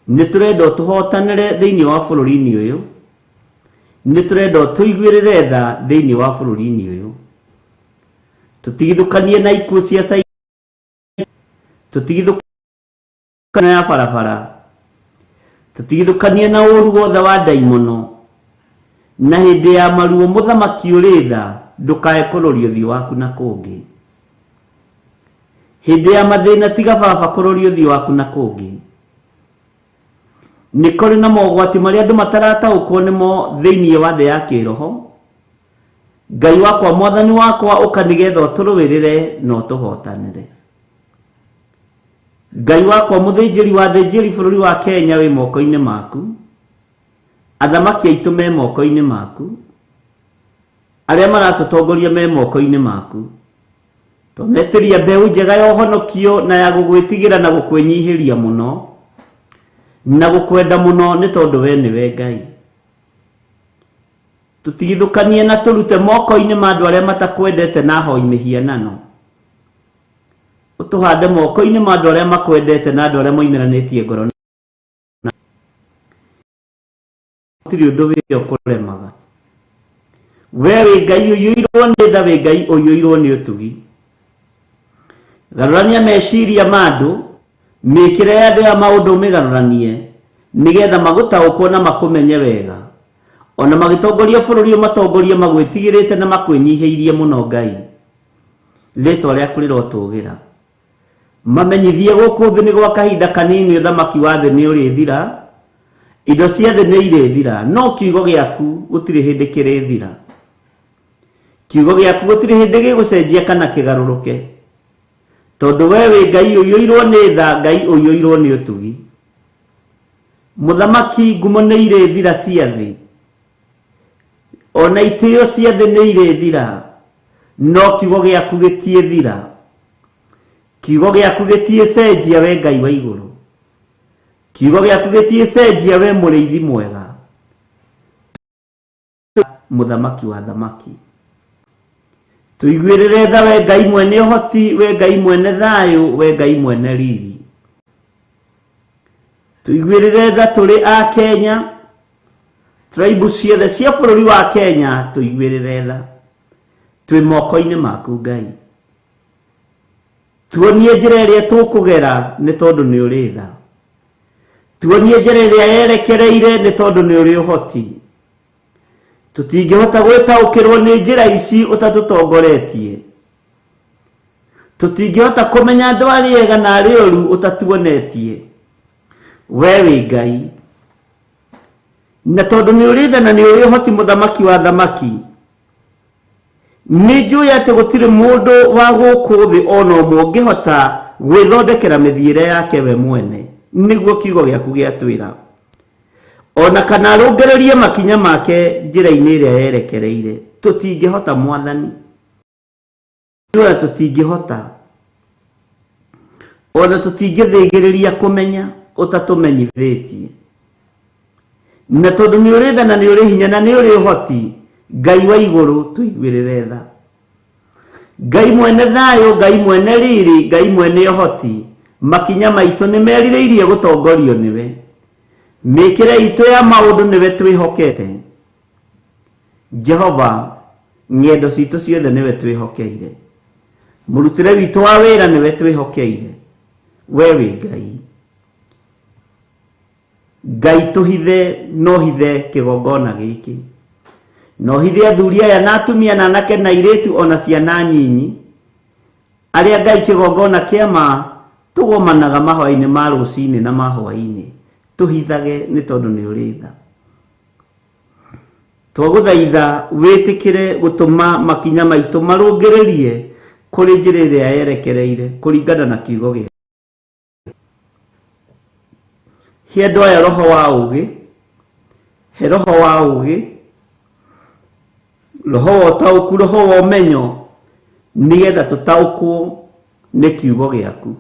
nĩ tũrenda ũtũhotanĩre thĩinĩ wa bũrũri-inĩ ũyũ, nĩ tũrenda ũtũiguĩrĩre tha thĩinĩ wa bũrũri-inĩ ũyũ. Tũtigithũkanie na ikuũ cia tũtigithũkanie ya barabara, tũtigithũkanie na ũru wothe wa ndaimono, na hĩndĩ ya maruo mũthamaki ũrĩ tha ndũkae kũroria ũthiũ waku na kũngĩ. Hĩndĩ ya mathĩna tiga baba kũroria ũthiũ waku na kũngĩ. Nĩ kũrĩ na mogwati marĩa andũ matarataũkwo nĩmo thĩinĩ wa thĩ ya kĩroho. Ngai wakwa, mwathani wakwa, ũka nĩgetha ũtũrũĩrĩre na ũtũhotanĩre. Ngai wakwa, mũthĩnjĩri wa thĩnjĩri, bũrũri wa Kenya wĩ moko-inĩ maku, athamaki aitũ me moko-inĩ maku, arĩa maratũtongoria me moko-inĩ maku. Twametĩria mbeũ njega ya ũhonokio na ya gũgwĩtigĩra na gũkwĩnyihĩria mũno na gũkwenda mũno, nĩ tondũ we nĩwe Ngai. Tũtigithũkanie na tũrute moko-inĩ ma andũ arĩa matakwendete na ahoi mĩhianano, ũtũhande moko-inĩ ma andũ arĩa makwendete na andũ arĩa moimĩranĩtie ngoro. Gũtirĩ ũndũ wĩyo kũremaga. We wĩ Ngai ũiyũirwo nĩ tha, wĩ Ngai ũiyũirwo nĩ ũtugi. Garũrania meciria ma andũ, mĩkĩre ya andũ ya maũndũ ũmĩgarũranie, nĩgetha magũtaũkwo na makũmenye wega. Ona magĩtongoria bũrũri ũmatongorie magwĩtigĩrĩte na makwĩnyihĩirie mũno. Ngai, rĩtwa rĩaku rĩrotũgĩra. Mamenyithie gũkũ thĩ nĩ gwa kahinda kanini, ũthamaki wa thĩ nĩ ũrĩthira, indo cia thĩ nĩ irĩthira, no kiugo gĩaku gũtirĩ hĩndĩ kĩrĩthira. Kiugo gĩaku gũtirĩ hĩndĩ gĩgũcenjia kana kĩgarũrũke, tondũ we wĩ Ngai ũiyũirwo nĩ tha, Ngai ũiyũirwo nĩ ũtugi. Mũthamaki, ngumo nĩ irĩthira cia thĩ, ona itĩo cia thĩ nĩ irĩthira, no kiugo gĩaku gĩtiĩthira, kiugo gĩaku gĩtiĩcenjia, we Ngai wa igũrũ. Kiugo gĩaku gĩtiĩcenjia, we mũrĩithi mwega, mũthamaki wa thamaki. Tũiguĩrĩre tha, we Ngai mwene ũhoti, we Ngai mwene thayũ, we Ngai mwene riri. Tũiguĩrĩre tha tũrĩ a Kenya, tribe ciothe cia bũrũri wa Kenya, tũiguĩrĩre tha. Twĩ moko-inĩ maku, Ngai. Tuonie njĩra ĩrĩa tũkũgera, nĩ tondũ nĩ ũrĩ tha. Tuonie njĩra ĩrĩa yerekereire, nĩ tondũ nĩ ũrĩ ũhoti. Tũtingĩhota gwĩtaũkĩrwo nĩ njĩra ici ũtatũtongoretie. Tũtingĩhota kũmenya andũ arĩa ega na arĩa oru ũtatuonetie. We wĩ Ngai. Na tondũ nĩ ũrĩ tha na nĩ ũrĩ ũhoti mũthamaki wa thamaki, nĩ njũĩ atĩ gũtirĩ mũndũ wa gũkũ thĩ ona ũmwe ũngĩhota gwĩthondekera mĩthiĩre yake we mwene, nĩguo kiugo gĩaku gĩatwĩra. Ona kana arũngĩrĩrie makinya make njĩra-inĩ ĩrĩa yerekereire. Tũtingĩhota Mwathani. Ona tũtingĩhota. Ona tũtingĩthĩgĩrĩria kũmenya ũtatũmenyithĩtie. Na tondũ nĩ ũrĩ tha na nĩ ũrĩ hinya na nĩ ũrĩ ũhoti, Ngai wa igũrũ tũiguĩrĩre tha. Ngai mwene thayũ, Ngai mwene riri, Ngai mwene ũhoti, makinya maitũ nĩ merirĩirie gũtongorio nĩwe. Mĩkĩre itũ ya maũndũ nĩwe twĩhokete. Jehova, ng'endo citũ ciothe nĩwe twĩhokeire. Mũrutĩre witũ wa wĩra nĩwe twĩhokeire. We wĩ Ngai. Ngai tũhithe no hithe kĩgongona gĩkĩ. No hithe athuri aya na atumia na anake na airĩtu ona ciana nyinyi. Arĩa Ngai kĩgongona kĩa ma tũgomanaga mahoya-inĩ ma rũcinĩ na ma hwaĩ-inĩ. Tũhithage nĩ tondũ nĩ ũrĩ tha. Twagũthaitha wĩtĩkĩre gũtũma makinya maitũ marũngĩrĩrie kũrĩ njĩra ĩrĩa yerekereire kũringana na kiugo gĩaku. He andũ aya roho wa ũũgĩ, he roho wa ũũgĩ, roho wa ũtaũku, roho wa ũmenyo, nĩgetha tũtaũkwo nĩ kiugo gĩaku,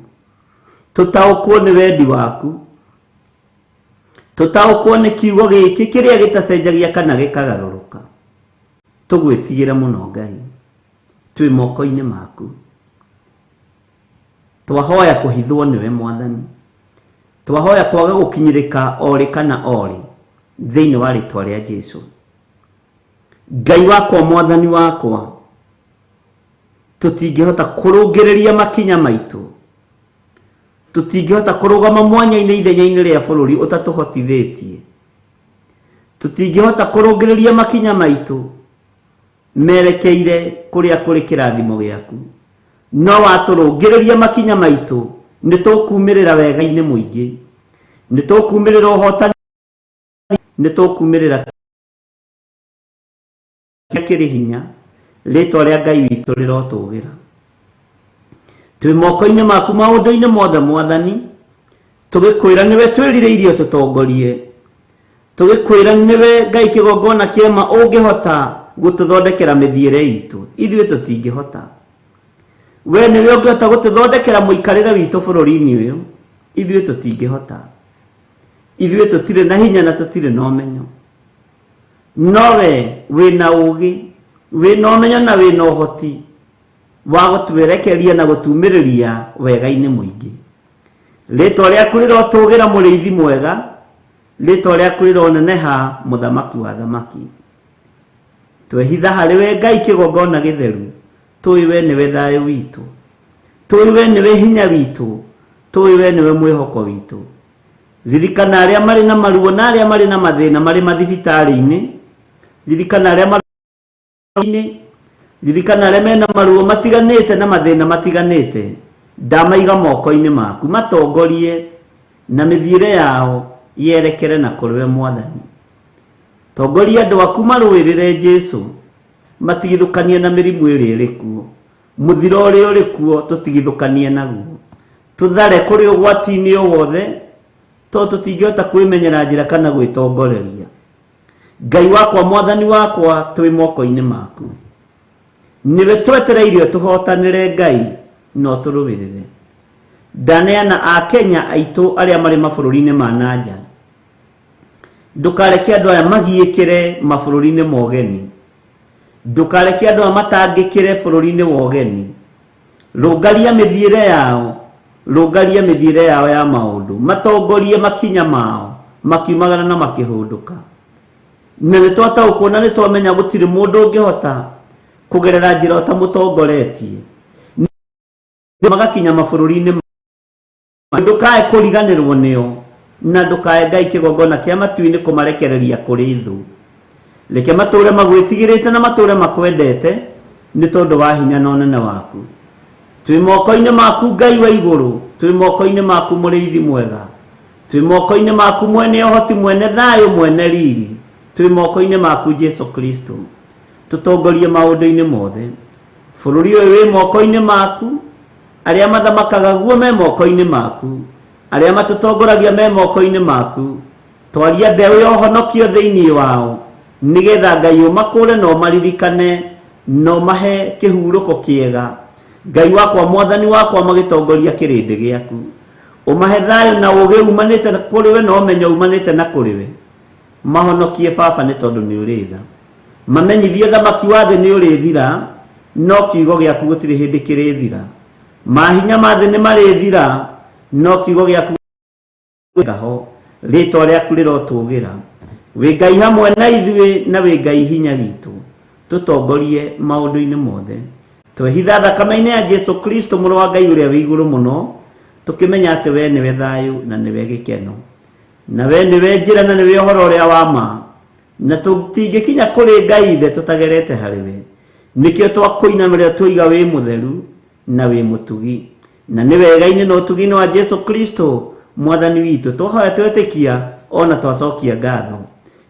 tũtaũkwo nĩ wendi waku, tũtaũkwo nĩ kiugo gĩkĩ kĩrĩa gĩtacenjagia kana gĩkagarũrũka. Tũgwĩtigĩre mũno Ngai, twĩ moko-inĩ maku. Twahoya kũhithwo nĩwe Mwathani. Twahoya kwaga gũkinyĩrĩka orĩ kana orĩ thĩinĩ wa rĩtwa rĩa Jesu. Ngai wakwa Mwathani wakwa, tũtingĩhota kũrũngĩrĩria makinya maitũ, tũtingĩhota kũrũgama mwanya-inĩ ithenya-inĩ rĩa bũrũri ũtatũhotithĩtie, tũtingĩhota kũrũngĩrĩria makinya maitũ merekeire kũrĩa kũrĩ kĩrathimo gĩaku. No watũrũngĩrĩria makinya maitũ, nĩ tũkumĩrĩra wega-inĩ mũingĩ, nĩ tũkumĩrĩra ũhotani, nĩ tũkumĩrĩra kĩrĩa kĩrĩ hinya. Rĩtwa rĩa Ngai witũ rĩrotũgĩra. Twĩ moko-inĩ maku maũndũ-inĩ mothe Mwathani, tũgĩkwĩra nĩwe twĩrirĩirie tũtongorie, tũgĩkwĩra nĩwe Ngai kĩgongona kĩema ũngĩhota gũtũthondekera mĩthiĩre itũ, ithuĩ tũtingĩhota. We nĩwe ũngĩhota gũtũthondekera mũikarĩre witũ bũrũri-inĩ ũyũ, ithuĩ tũtingĩhota. Ithuĩ tũtirĩ na hinya na tũtirĩ na ũmenyo. No we wĩna ũũgĩ, wĩna ũmenyo na wĩna ũhoti wa gũtwerekeria na gũtumĩrĩria wega-inĩ mũingĩ. Rĩtwa rĩaku rĩrotũgĩra mũrĩithi mwega, rĩtwa rĩaku rĩroneneha mũthamaki wa thamaki. Twehitha harĩ we Ngai kĩgongona gĩtheru, tũĩ we nĩwe thayũ witũ, tũĩ we nĩwe hinya witũ, tũĩ we nĩwe mwĩhoko witũ. Ririkana arĩa marĩ na maruo na arĩa marĩ na mathĩna marĩ mathibitarĩ-inĩ, ririkana arĩa marĩ ririkana arĩa mena maruo matiganĩte na mathĩna matiganĩte, ndamaiga moko-inĩ maku, matongorie na mĩthiĩre yao yerekere na kũrĩ we Mwathani. Tongoria andũ aku marũĩrĩre Jesu, matigithũkanie na mĩrimũ ĩrĩa ĩrĩ kuo, mũthiro ũrĩa ũrĩ kuo tũtigithũkanie naguo, tũthare kũrĩ ũgwati-inĩ o wothe, tondũ tũtingĩhota kwĩmenyera njĩra kana gwĩtongoreria. Ngai wakwa Mwathani wakwa, twĩ moko-inĩ maku. Nĩwe twetereire ũtũhotanĩre Ngai na ũtũrũĩrĩre. Ndaneana Akenya aitũ arĩa marĩ mabũrũri-inĩ ma na nja. Ndũkareke andũ aya magiĩkĩre mabũrũri-inĩ ma ũgeni. Ndũkareke andũ aya matangĩkĩre bũrũri-inĩ wa ũgeni. Rũngaria mĩthiĩre yao, rũngaria mĩthiĩre yao ya maũndũ, matongorie makinya mao makiumagara na makĩhũndũka. Na nĩ twataũkwo na nĩ twamenya gũtirĩ mũndũ ũngĩhota kũgerera njĩra ũtamũtongoretie. Magakinya mabũrũri-inĩ ndũkae kũriganĩrwo nĩo, na ndũkae Ngai kĩgongona kĩa matu-inĩ kũmarekereria kũrĩ thũ. Reke matũre magwĩtigĩrĩte na matũre makwendete nĩ tondũ wa hinya na ũnene waku. Twĩ moko-inĩ maku Ngai wa igũrũ, twĩ moko-inĩ maku mũrĩithi mwega, twĩ moko-inĩ maku mwene ũhoti, mwene thayũ, mwene riri, twĩ moko-inĩ maku Jesu Kristo. Tũtongorie maũndũ-inĩ mothe. Bũrũri ũyũ wĩ moko-inĩ maku, arĩa mathamakaga guo me moko-inĩ maku, arĩa matũtongoragia me moko-inĩ maku. Twaria mbeũ ya ũhonokio thĩinĩ wao, nĩgetha Ngai ũmakũre na ũmaririkane na ũmahe kĩhurũko kĩega. Ngai wakwa, mwathani wakwa, magĩtongoria kĩrĩndĩ gĩaku, ũmahe thayũ na ũũgĩ umanĩte na kũrĩ we na ũmenyo umanĩte na kũrĩ we. Mahonokie baba nĩ tondũ nĩ ũrĩ tha. Mamenyithie thamaki wa thĩ nĩ ũrĩthira, no kiugo gĩaku gũtirĩ hĩndĩ kĩrĩthira. Mahinya ma thĩ nĩ marĩthira, no kiugo gĩaku ngaho. Rĩtwa rĩaku rĩrotũgĩra. Wĩ Ngai hamwe na ithuĩ na wĩ Ngai hinya witũ. Tũtongorie maũndũ-inĩ mothe. Twehitha thakame-inĩ ya Jesu Kristo mũrũ wa Ngai ũrĩa wĩ igũrũ mũno, tũkĩmenya atĩ we nĩwe thayũ na nĩwe gĩkeno, na we nĩwe njĩra na nĩwe ũhoro ũrĩa wa ma, na tũtingĩkinya kũrĩ Ngai ithe tũtagerete harĩ we. Nĩkĩo twakũinamĩrĩra twoiga wĩ mũtheru na wĩ mũtugi, na nĩ wega-inĩ na ũtugi-inĩ wa Jesu Kristo mwathani witũ twahoya twetĩkia ona twacokia ngatho,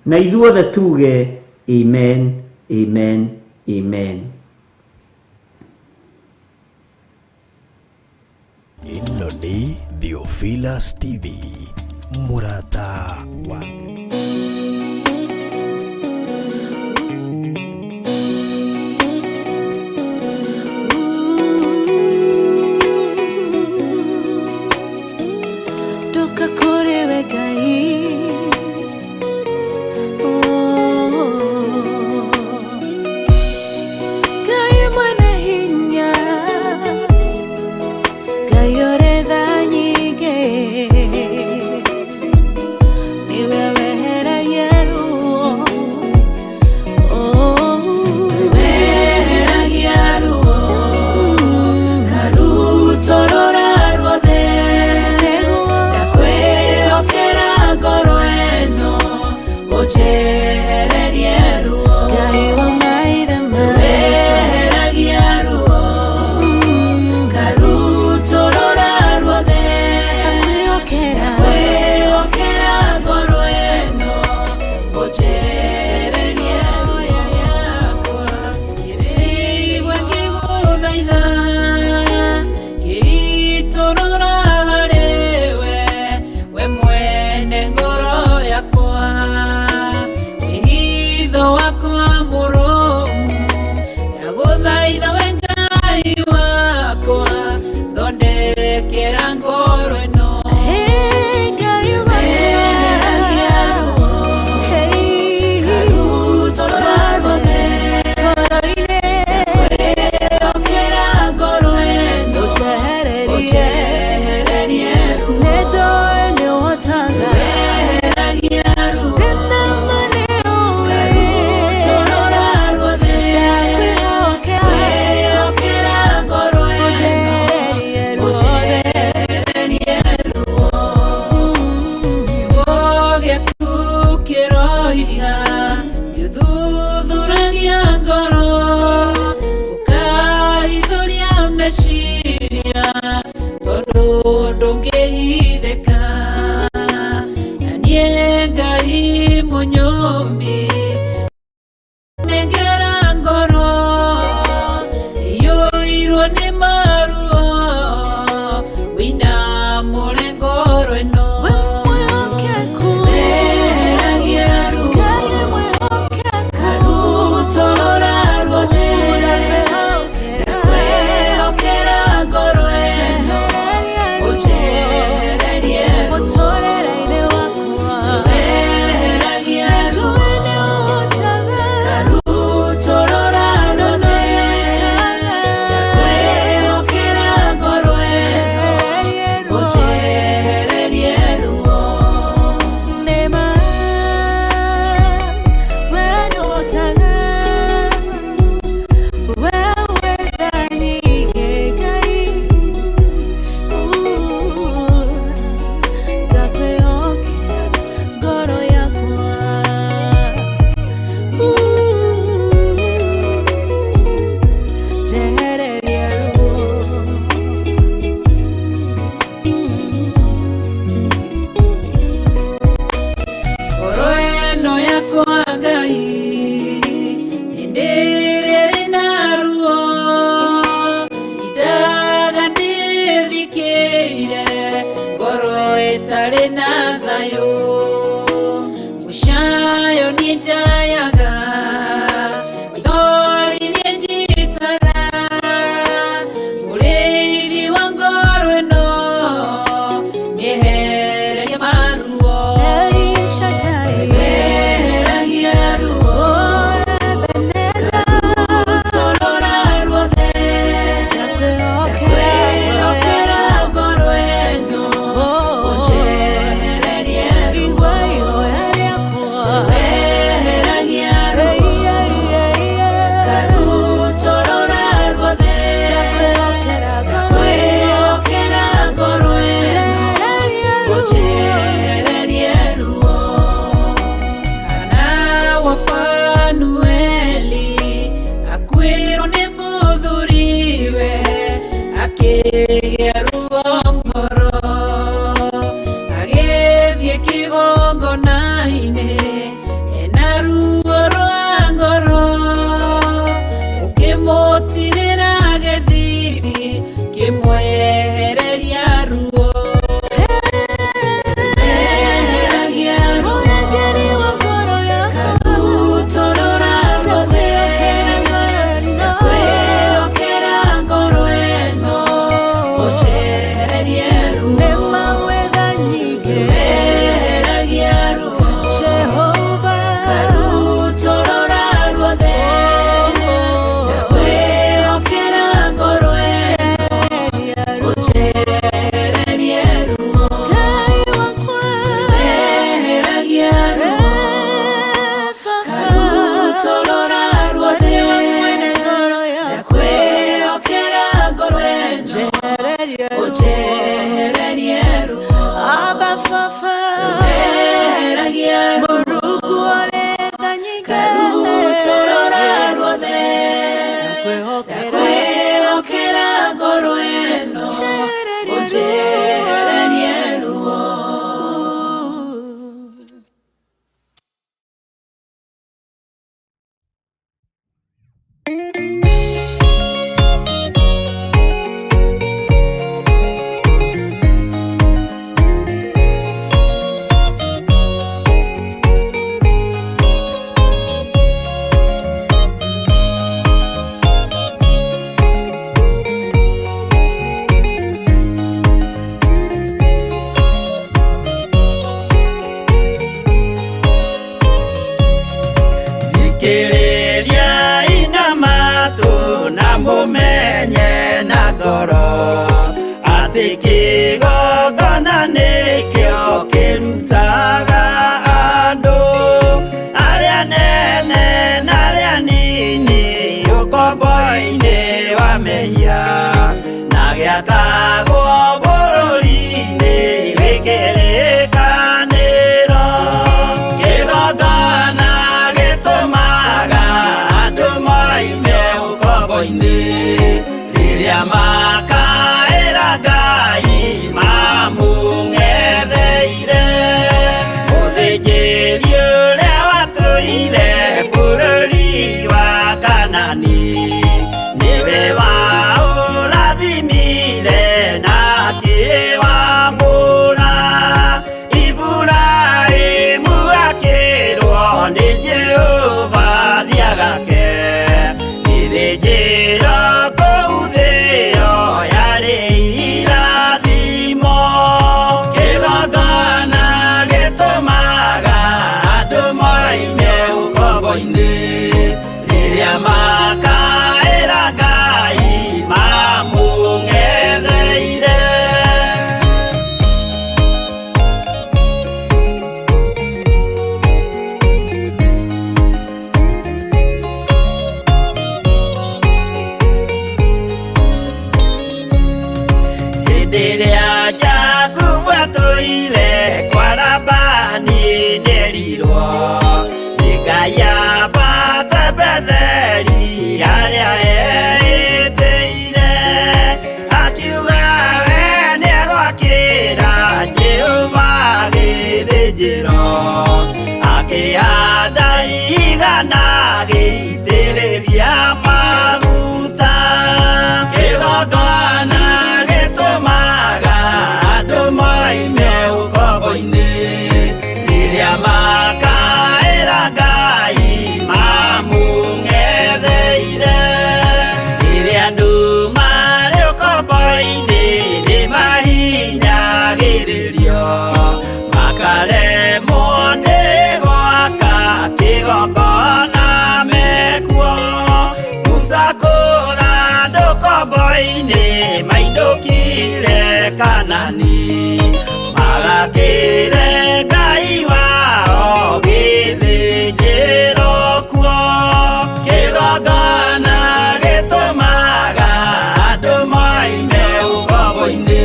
na ithuothe tuge amen, amen, amen. Ĩno nĩ Theophilus TV, mũrata wa Ngai. Ndoka kũrĩ we Ngai. Oh. Ngai mwene hinya, Ngai ũrĩ tha nyingĩ, nĩwe. Akĩgĩa ruo ngoro, agĩthiĩ kĩgongona-inĩ ena ruo rwa ngoro, ũkĩmũtirĩra gĩthithi kĩmwehereria ruo. Eheragia ruo, karutorora ruothe, ndakwĩhokera ngoro ĩno, ũnjehererie ruo. Eheragia ruo, karutorora ruothe, ndakwĩhokera ngoro ĩno, ũnjehererie ruo. Eheragia ruo, karutorora ruothe, ndakwĩhokera ngoro ĩno, ũnjehererie ruo. Eheragia ruo, karutorora ruothe, ndakwĩhokera ngoro ĩno, ũnjehererie ruo. Thikĩrĩria ina matũ na mũmenye na ngoro atĩ kĩgongona nĩkĩo kĩrutaga andũ arĩa nene na arĩa nini ũkombo-inĩ wa mehia na gĩakagwo bũrũri-inĩ wĩ kĩrĩkanĩro. Kĩgongona gĩtũmaga andũ moime ũkombo-inĩ rĩrĩa makaĩra Ngai mamũng'etheire. Mũthĩnjĩri ũrĩa watũire bũrũri wa Kanani nĩwe waũrathimire na akĩwamũra. Iburahĩmu akĩrwo nĩ Jehova thiagake gĩthĩnjĩro kũu thĩo yarĩ irathimo. Kĩgongona gĩtũmaga andũ moime ũkombo-inĩ rĩrĩa makaĩra Ngai mamũng'etheire. Hĩndĩ ĩrĩa Jakubu atũire kwa Labani nĩerirwo nĩ Ngai ambate Betheli harĩa eĩtĩire. Akiuga we nĩegwakĩra Jehova gĩthĩnjĩro, akĩhanda igana agĩitĩrĩria maguta. Kĩgongona gĩtũmaga andũ moime ũkombo-inĩ rĩrĩa makaĩra Ngai mamũng'etheire. Rĩrĩa andũ marĩ ũkombo-inĩ nĩmahinyagĩrĩrio makaremwo nĩ gwaka kĩgongona mekuo. Musa kũra andũ ũkombo-inĩ mainũkire Kanani magakĩre Ngai wao gĩthĩnjĩro kuo. Kĩgongona gĩtũmaga andũ moime ũkombo-inĩ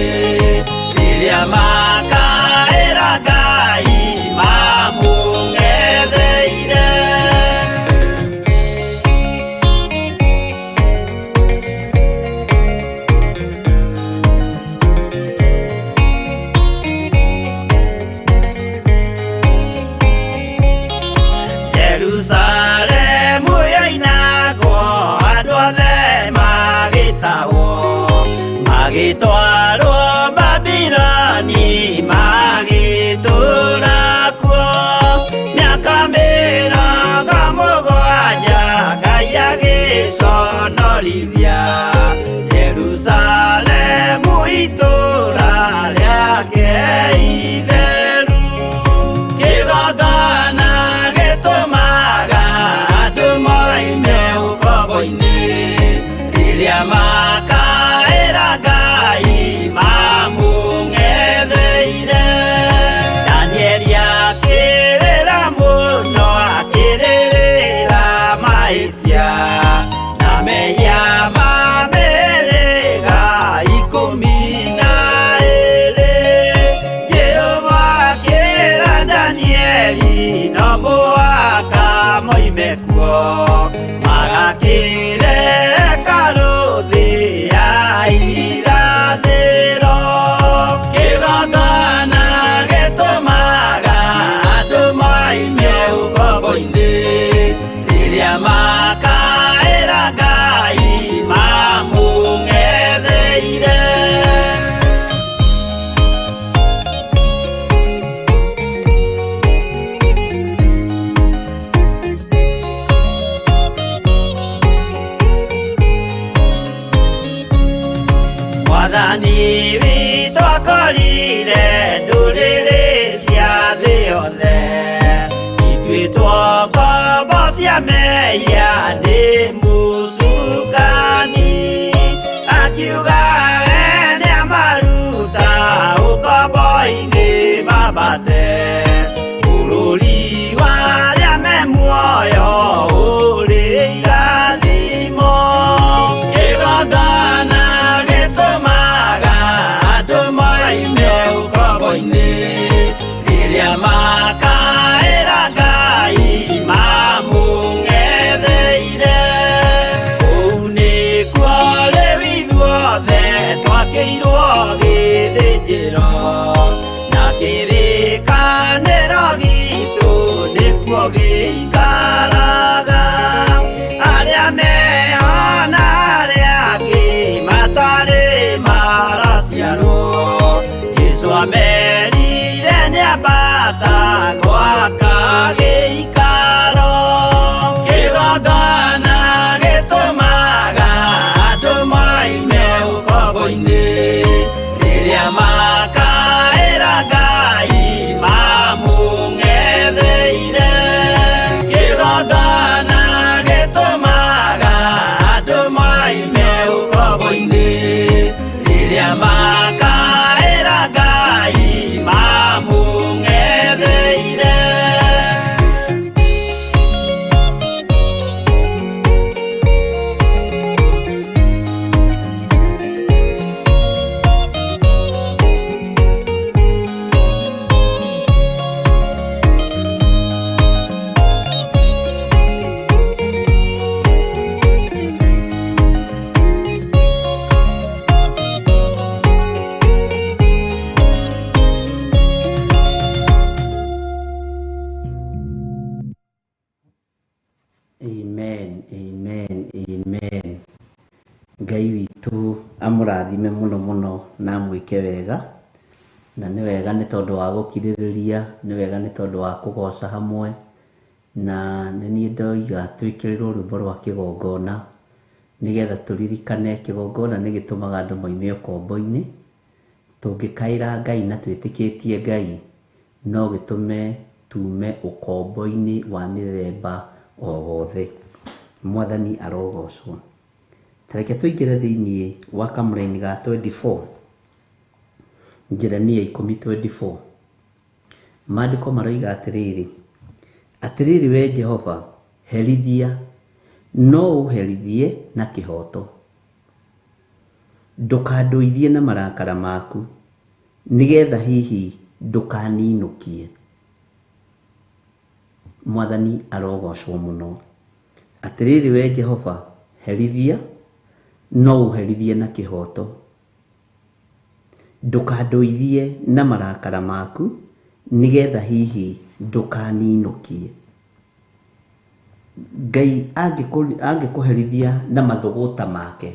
rĩrĩa makaĩra Ngai mamũng'etheire. kũmũconjorithia Jerusalemu itũũra rĩake itheru. Kĩgongona gĩtũmaga andũ moime ũkombo-inĩ, rĩrĩa makaĩra Ngai mamũng'etheire. Danieli akĩrĩra mũno, akĩrĩrĩra mahĩtia na mehia ma mĩhĩrĩga 12. Jehova akĩra Danieli no mũhaka moime kuo, magakĩre hekarũ thĩ ya irathĩro. Kĩgongona gĩtũmaga andũ moime ũkombo-inĩ, rĩrĩa makaĩra Ngai mamũng'etheire. Mwathani witũ akorire ndũrĩrĩ cia thĩ yothe, ituĩtwo ngombo cia mehia nĩ mũcukani. Akiuga we nĩamaruta ũkombo-inĩ mambate, bũrũri wa arĩa me muoyo ũrĩ irathimo. Kĩgongona gĩtũmaga andũ moime ũkombo-inĩ, rĩrĩa makaĩra Ngai mamũng'etheire. Kũu nĩkuo rĩu ithuothe twakĩirwo gĩthĩnjĩro, na kĩrĩkanĩro gitũ nĩkuo gĩikaraga. Arĩa meho na arĩa angĩ matarĩ maraciarwo, Jesũ amerire nĩambata gwaka gĩikaro. Kĩgongona gĩtũmaga andũ moime ũkombo-inĩ, rĩrĩa makaĩra Ngai mamũng'etheire. Kĩgongona gĩtũmaga andũ moime ũkombo-inĩ, rĩrĩa makaĩra Ngai mamũng'etheire. Amen, amen, amen. Ngai witũ amũrathime mũno mũno na amwĩke wega. Na nĩ wega nĩ tondũ wa gũkirĩrĩria, nĩ wega nĩ tondũ wa kũgoca hamwe. Na nĩ niĩ ndoiga twĩkĩrĩrwo rwĩmbo rwa kĩgongona, nĩgetha tũririkane kĩgongona nĩ gĩtũmaga andũ moime ũkombo-inĩ. Tũngĩkaĩra Ngai na twĩtĩkĩtie Ngai, no gĩtũme tume ũkombo-inĩ wa mĩthemba o wothe. Mwathani arogocwo. Ta reke tũingĩre thĩiniĩ wa kamũraini ga 24, Jeremia 10:24. Maandĩko maroiga atĩrĩrĩ, atĩrĩrĩ we Jehova, herithia, no ũherithie na kĩhooto. Ndũkandũithie na marakara maku, nĩgetha hihi ndũkaninũkie. Mwathani arogocwo mũno. Atĩrĩrĩ we Jehova, herithia, no ũherithie na kĩhooto. Ndũkandũithie na marakara maku, nĩgetha hihi ndũkaninũkie. Ngai angĩkũherithia na mathũgũta make,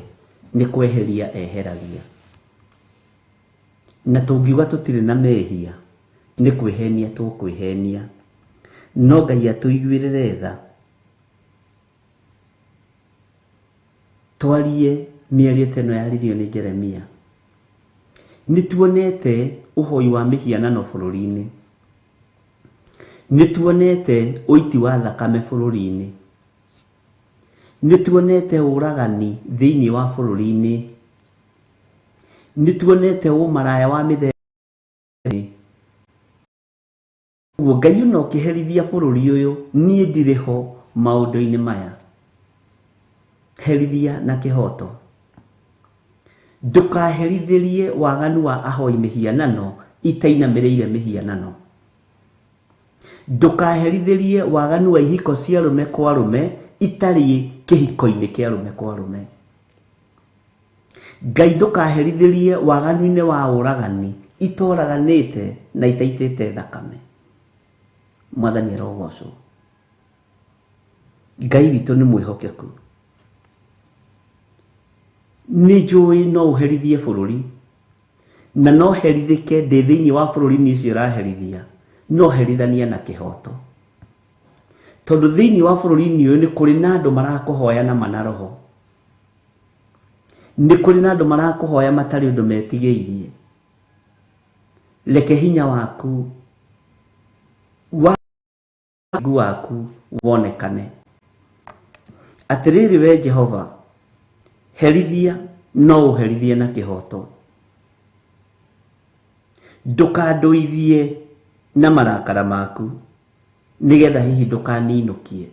nĩ kweheria eheragia. Na tũngiuga tũtirĩ na mehia, nĩ kwĩhenia tũkwĩhenia. No Ngai atũiguĩrĩre tha, Twarie mĩario ta ĩno yaririo nĩ Jeremia. Nĩ tuonete ũhoi wa mĩhianano bũrũri-inĩ. Nĩ tuonete ũiti wa thakame bũrũri-inĩ. Nĩ tuonete ũragani thĩinĩ wa bũrũri-inĩ. Nĩ tuonete ũmaraya wa mĩthemba. Ũguo Ngai ona ũkĩherithia bũrũri ũyũ, niĩ ndirĩ ho maũndũ-inĩ maya. Herithia na kĩhoto. Ndũkaherithĩrie waganu wa ahoi mĩhianano itainamĩrĩire mĩhianano. Ndũkaherithĩrie waganu wa ihiko cia arũme kwa arũme itarĩ kĩhiko-inĩ kĩa arũme kwa arũme. Ngai ndũkaherithĩrie waganu-inĩ wa ũragani itoraganĩte na itaitĩte thakame. Mwathani arogocwo. Ngai witũ nĩ mwĩhokeku. Nĩ njũĩ no ũherithie bũrũri na no herithĩke ndĩ thĩinĩ wa bũrũri-inĩ ũcio ũraherithia, no herithania na kĩhoto. Tondũ thĩinĩ wa bũrũri-inĩ ũyũ nĩ kũrĩ na andũ marakũhoya na mana roho. Nĩ kũrĩ na andũ marakũhoya matarĩ ũndũ metigĩirie. Reke hinya waku waku wonekane. Atĩrĩrĩ we Jehova, herithia no ũherithie na kĩhoto. Ndũkandũithie na marakara maku, nĩgetha hihi ndũkaninũkie.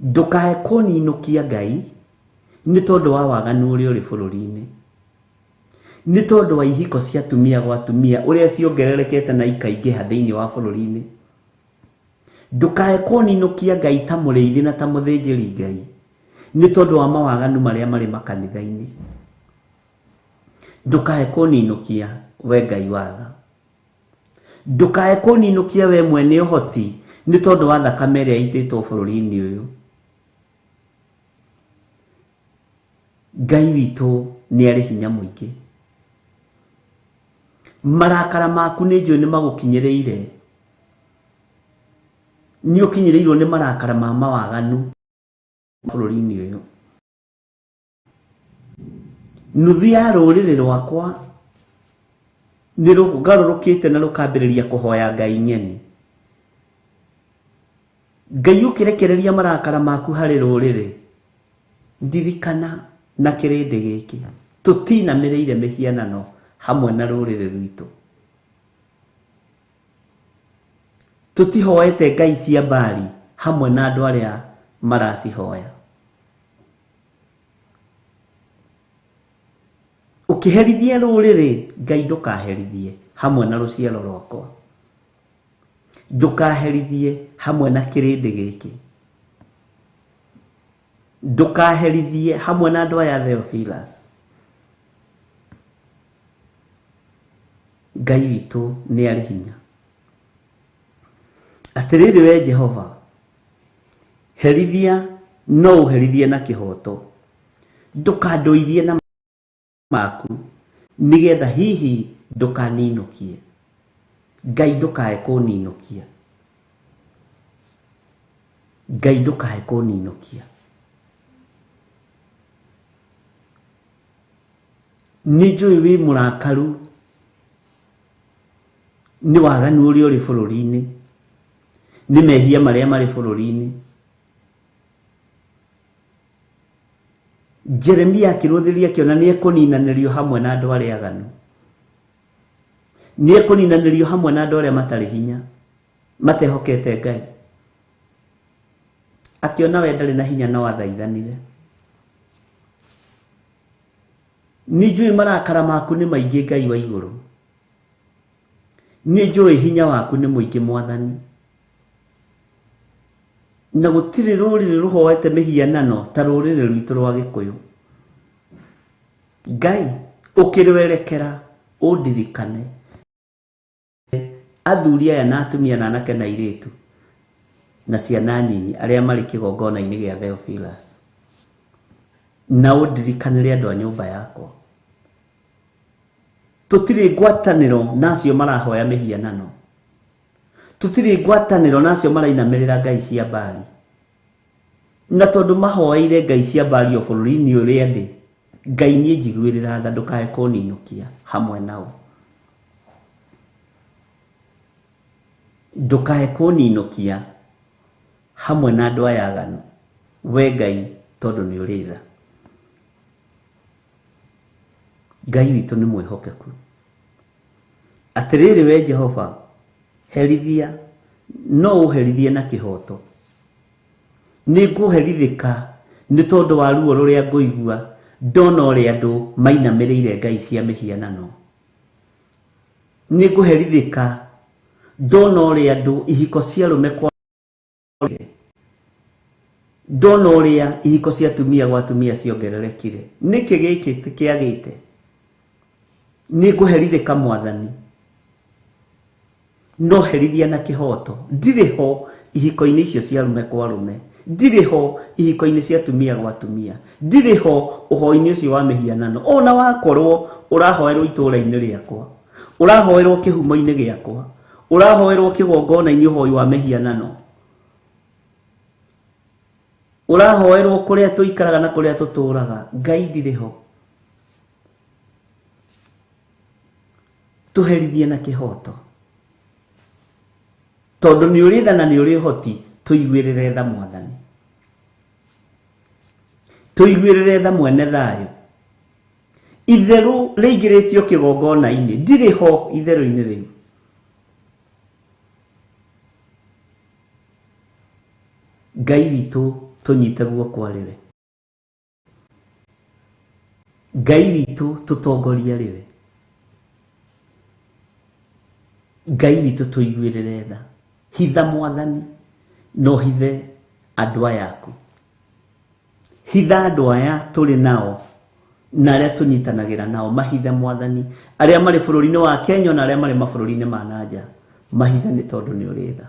Ndũkae kũninũkia Ngai nĩ tondũ wa waganu ũrĩa ũrĩ bũrũri-inĩ. Nĩ tondũ wa ihiko cia atumia gwa atumia ũrĩa ciongererekete na ikaingĩha thĩinĩ wa bũrũri-inĩ. Ndũkae kũninũkia Ngai ta mũrĩithi na ta mũthĩnjĩri Ngai nĩ tondũ wa mawaganu marĩa marĩ makanitha-inĩ. Ndũkae kũninũkia we Ngai wa tha. Ndũkae kũninũkia we mwene ũhoti nĩ tondũ wa thakame ĩrĩa ĩitĩtwo bũrũri-inĩ ũyũ. Ngai witũ nĩ arĩ hinya mũingĩ. Marakara maku nĩ njũĩ nĩ magũkinyĩrĩire. Nĩ ũkinyĩrĩirwo nĩ marakara ma mawaganu bũrũri-inĩ ũyũ. Nuthu ya rũrĩrĩ rwakwa nĩ rũgarũrũkĩte na rũkambĩrĩria kũhoya Ngai ng'eni. Ngai ũkĩrekereria marakara maku harĩ rũrĩrĩ, ndirikana na kĩrĩndĩ gĩkĩ. Tũtinamĩrĩire mĩhianano hamwe na rũrĩrĩ rwitũ. Tũtihoete Ngai cia Baali hamwe na andũ arĩa maracihoya. Ũkĩherithia rũrĩrĩ, Ngai ndũkaherithie hamwe na rũciaro rwakwa. Ndũkaherithie hamwe na kĩrĩndĩ gĩkĩ. Ndũkaherithie hamwe na andũ aya Theophilus. Ngai witũ nĩ arĩ hinya. Atĩrĩrĩ we Jehova, herithia no ũherithie na kĩhoto. Ndũkandũithie na maku nĩgetha hihi ndũkaninũkie. Ngai ndũkae kũninũkia. Ngai ndũkae kũninũkia. Nĩ njũĩ wĩ mũrakaru nĩ waganu ũrĩa ũrĩ bũrũri-inĩ, nĩ mehia marĩa marĩ bũrũri-inĩ. Jeremia akĩrũthĩria akĩona nĩ ekũninanĩrio hamwe na andũ arĩa aganu. Nĩ ekũninanĩrio hamwe na andũ arĩa matarĩ hinya, matehokete Ngai. Akĩona we ndarĩ na hinya no athaithanire. Nĩ njũĩ marakara maku nĩ maingĩ Ngai wa igũrũ. Nĩ njũĩ hinya waku nĩ mũingĩ Mwathani. Na gũtirĩ rũrĩrĩ rũhoete mĩhianano ta rũrĩrĩ rwitũ rwa Gĩkũyũ. Ngai ũkĩrwerekera ũndirikane. Athuri aya na atumia na anake na airĩtu na ciana nyinyi arĩa marĩ kĩgongona-inĩ gĩa Theophilus. Na ũndirikanĩre andũ a nyũmba yakwa. Tũtirĩ ngwatanĩro na acio marahoya mĩhianano. Tũtirĩ ngwatanĩro na acio marainamĩrĩra ngai cia Baali. Na tondũ mahoeire ngai cia Baali o bũrũri-inĩ ũrĩa ndĩ, Ngai niĩ njiguĩrĩra tha ndũkae kũninũkia hamwe nao. Ndũkae kũninũkia hamwe na andũ aya aganu, we Ngai tondũ nĩ ũrĩ tha. Ngai witũ nĩ mwĩhokeku. Atĩrĩrĩ we Jehova, herithia, no ũherithie na kĩhooto. Nĩ ngũherithĩka nĩ tondũ wa ruo rũrĩa ngũigua ndona ũrĩa andũ mainamĩrĩire ngai cia mĩhianano. Nĩ ngũherithĩka ndona ũrĩa andũ ihiko cia arũme kwa ndona ũrĩa ihiko cia atumia gwa atumia ciongererekire. Nĩkĩ gĩkĩ kĩagĩte? Nĩ ngũherithĩka Mwathani, no herithia na kĩhooto. Ndirĩ ho ihiko-inĩ icio cia arũme kwa arũme, ndirĩ ho ihiko-inĩ cia atumia gwa atumia, ndirĩ ho ũhoi-inĩ ũcio wa mĩhianano. Ona wakorwo ũrahoerwo itũũra-inĩ rĩakwa, ũrahoerwo kĩhumo-inĩ gĩakwa, ũrahoerwo kĩgongona-inĩ ũhoi wa mĩhianano, ũrahoerwo kũrĩa tũikaraga na kũrĩa tũtũũraga, Ngai ndirĩ ho. Tũherithie na kĩhooto, tondũ nĩ ũrĩ tha na nĩ ũrĩ ũhoti. Tũiguĩrĩre tha Mwathani, tũiguĩrĩre tha mwene thayũ. Itherũ rĩingĩrĩtio kĩgongona-inĩ, ndirĩ ho itherũ-inĩ rĩu. Ngai witũ tũnyite guoko arĩ we, Ngai witũ tũtongorie arĩ we, Ngai witũ tũiguĩrĩre tha. Hitha Mwathani, no hithe andũ aya aku, hitha andũ aya tũrĩ nao na arĩa tũnyitanagĩra nao, mahithe Mwathani, arĩa marĩ bũrũri-inĩ wa Kenya na arĩa marĩ mabũrũri-inĩ ma na nja, mahithe nĩ tondũ nĩ ũrĩ tha.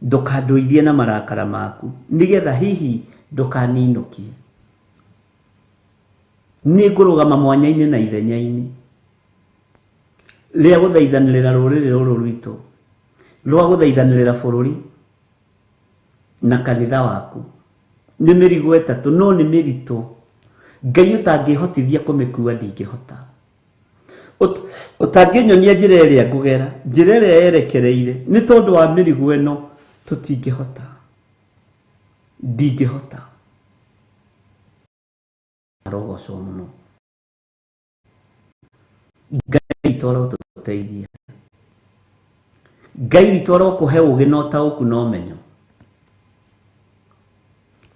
Ndũkandũithie na marakara maku, nĩgetha hihi ndũkaninũkie. Nĩ ngũrũgama mwanya-inĩ na ithenya-inĩ rĩa gũthaithanĩrĩra rũrĩrĩ rũrũ rwitũ, rwa gũthaithanĩrĩra bũrũri na kanitha waku. Nĩ mĩrigo ĩtatũ, no nĩ mĩritũ. Ngai ũtangĩhotithia kũmĩkua ndingĩhota. Ũtangĩnyonia njĩra ĩrĩa ngũgera, njĩra ĩrĩa yerekereire, nĩ tondũ wa mĩrigo ĩno tũtingĩhota. Ndingĩhota. Arogocwo mũno. Ngai witũ arotũteithia. Ngai witũ arokũhe ũũgĩ na ũtaũku na ũmenyo.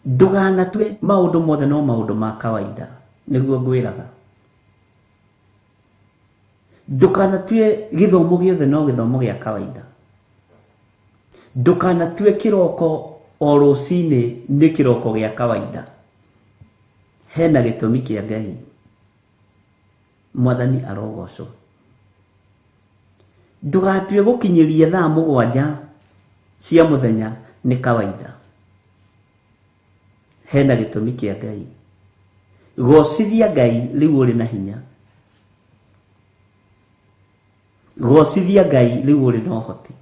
Ndũganatue maũndũ mothe no maũndũ ma kawaida, nĩguo ngwĩraga. Ndũkanatue gĩthomo gĩothe no gĩthomo gĩa kawaida. Ndũkanatue kĩroko o rũcinĩ nĩ kĩroko gĩa kawaida. Hena gĩtũmi kĩa Ngai. Mwathani arogocwo. Ndũgatue gũkinyĩria thaa 7 cia mũthenya nĩ kawaida. Hena gĩtũmi kĩa Ngai. Gocithia Ngai rĩu ũrĩ na hinya. Gocithia Ngai rĩu ũrĩ na ũhoti.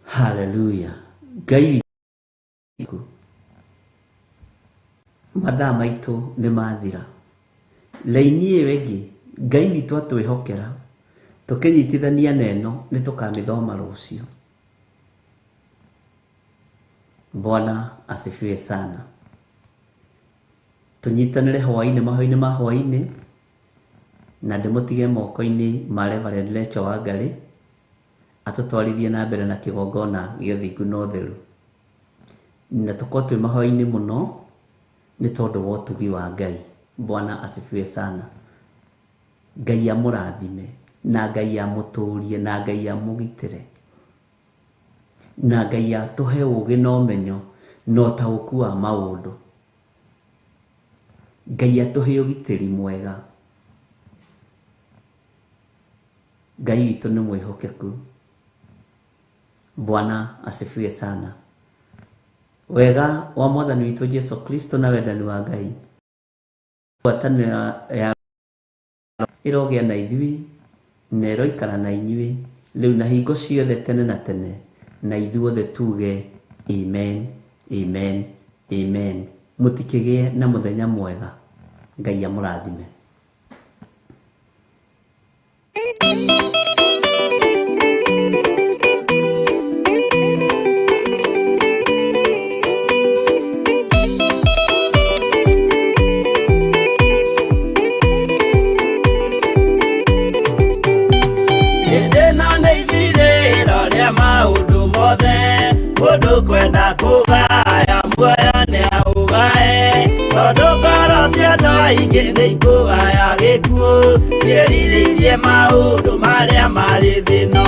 Hallelujah. Ngai witũ, mathaa maitũ nĩ mathira. Raini ĩyo ĩngĩ Ngai witũ atwĩhokera tũkĩnyitithania na ĩno nĩ tũkamĩthoma rũciũ. Bwana asifiwe sana. Tũnyitanĩre hwaĩ-inĩ, mahoya-inĩ ma hwaĩ-inĩ, na ndĩmũtige moko-inĩ ma Reverend Lecho Wangarĩ atũtwarithie na mbere na kĩgongona gĩa ũthingu na ũtheru. Na tũkorwo twĩ mahoya-inĩ mũno nĩ tondũ wa ũtugi wa Ngai. Bwana asifiwe sana. Ngai amũrathime, na Ngai amũtũrie, na Ngai amũgitĩre, na Ngai atũhe ũũgĩ na ũmenyo na ũtaũku wa maũndũ. Ngai atũhe ũgitĩri mwega. Ngai witũ nĩ mwĩhokeku. Bwana asifiwe sana. Wega wa Mwathani witũ Jesu Kristo na wendani wa Ngai Ngwatanĩro ya ĩrogĩa na ithuĩ na ĩroikara na inyuĩ rĩu na hingo ciothe tene na tene, na ithuothe tuge amen, amen, amen. Mũtikĩgĩe na mũthenya mwega. Ngai amũrathime. Hĩndĩ ĩno nĩ ithirĩro rĩa maũndũ mothe, mũndũ kwenda kũgaya muoyo nĩaũgae, tondũ ngoro cia andũ aingĩ nĩ ikũgaya gĩkuũ, ciĩrirĩirie maũndũ marĩa marĩ thĩ ĩno.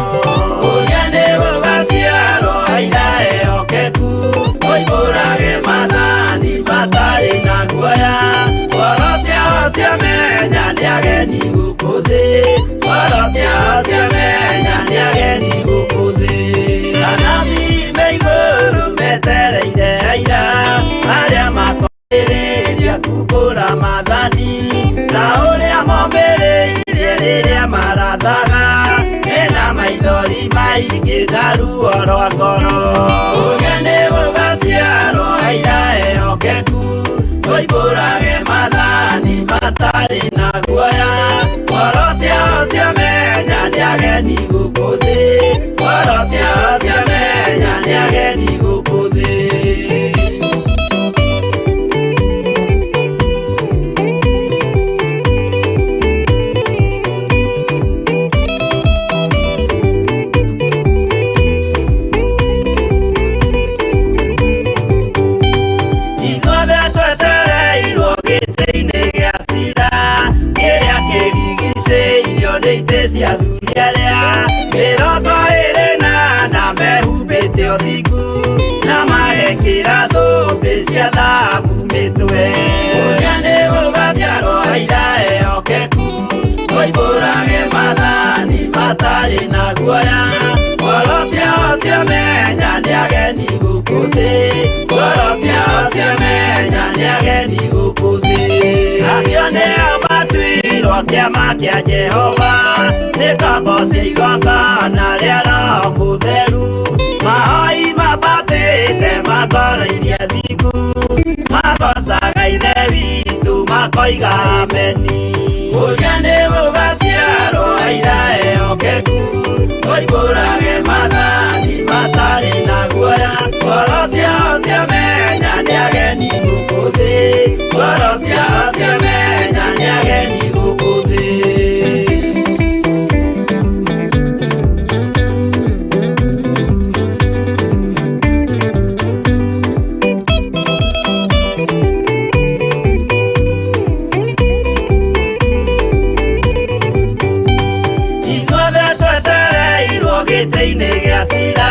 Ũrĩa nĩ gũgaciarwo aira ehokeku, oimbũrage maathani matarĩ na guoya, ngoro ciao ciamenya nĩ ageni gũkũ thĩ, ngoro ciao ciamenya nĩ ageni gũkũ thĩ. Anabii me igũrũ metereire aira arĩa makoirĩria kumbũra maathani, ta ũrĩa mombĩrĩirie rĩrĩa marathaga, mena maithori maingĩ na ruo rwa ngoro. Ũrĩa nĩ gũgaciarwo aira ehokeku, oimbũrage maathani matarĩ na guoya, ngoro ciao ciamenya nĩ ageni gũkũ thĩ, ngoro ciao ciamenya nĩ ageni gũkũ thĩ. Ithuothe twetereirwo gĩtĩ-inĩ gĩa cira, kĩrĩa kĩrigicĩirio nĩ itĩ cia athuri arĩa 24 mehumbĩte ũthingu, na magekĩra thũmbĩ cia thahabu mĩtwe. Ũrĩa nĩ gũgaciarwo aira ehokeku, oimbũrage maathani matarĩ na guoya, ngoro ciao ciamenya nĩ ageni gũkũ thĩ, ngoro ciao ciamenya nĩ ageni gũkũ thĩ. Acio nĩo matuirwo kĩama kĩa Jehova, nĩ ngombo cia igongona rĩa Roho Mũtheru, mahoi mambatĩte makoro iria thingu, magocaga Ithe witũ makoiga ameni. Ũrĩa nĩ gũgaciarwo aira ehokeku, oimbũrage maathani matarĩ na guoya, ngoro ciao ciamenya nĩ ageni gũkũ thĩ, ngoro ciao ciamenya nĩ ageni gũkũ thĩ. Ithuothe twetereirwo gĩtĩ-inĩ gĩa cira,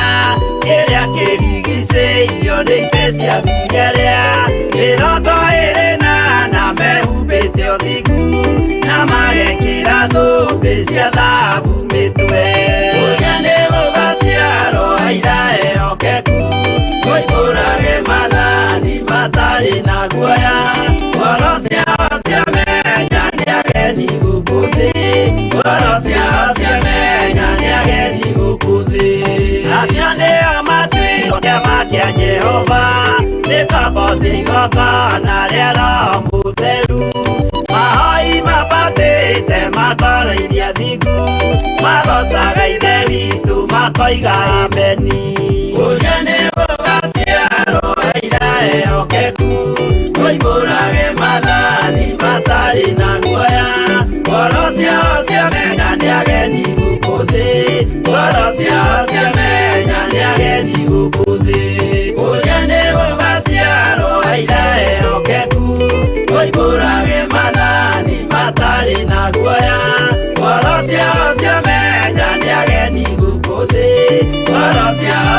kĩrĩa kĩrigicĩirio nĩ itĩ cia athuri arĩa 24 mehumbĩte ũthingu, na magekĩra thũmbĩ cia thahabu mĩtwe. Ũrĩa nĩ gũgaciarwo aira ehokeku, oimbũrage maathani matarĩ na guoya, ngoro ciao ciamenya nĩ ageni gũkũ thĩ, ngoro ciao ciamenya nĩ ageni gũkũ thĩ. Acio nĩo matuirwo kĩama kĩa Jehova, nĩ ngombo cia igongona rĩa Roho Mũtheru, mahoi mambatĩte makoro iria thingu, magocaga Ithe witũ makoiga ameni. Ũrĩa nĩ gũgaciarwo aira ehokeku, oimbũrage maathani matarĩ na guoya, ngoro ciao ciamenya nĩ ageni gũkũ thĩ, ngoro ciao ciamenya nĩ ageni gũkũ thĩ. Ũrĩa nĩ gũgaciarwo aira ehokeku, oimbũrage maathani matarĩ na guoya, ngoro ciao ciamenya nĩ ageni gũkũ thĩ, ngoro ciao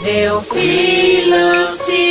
Theophilus TV.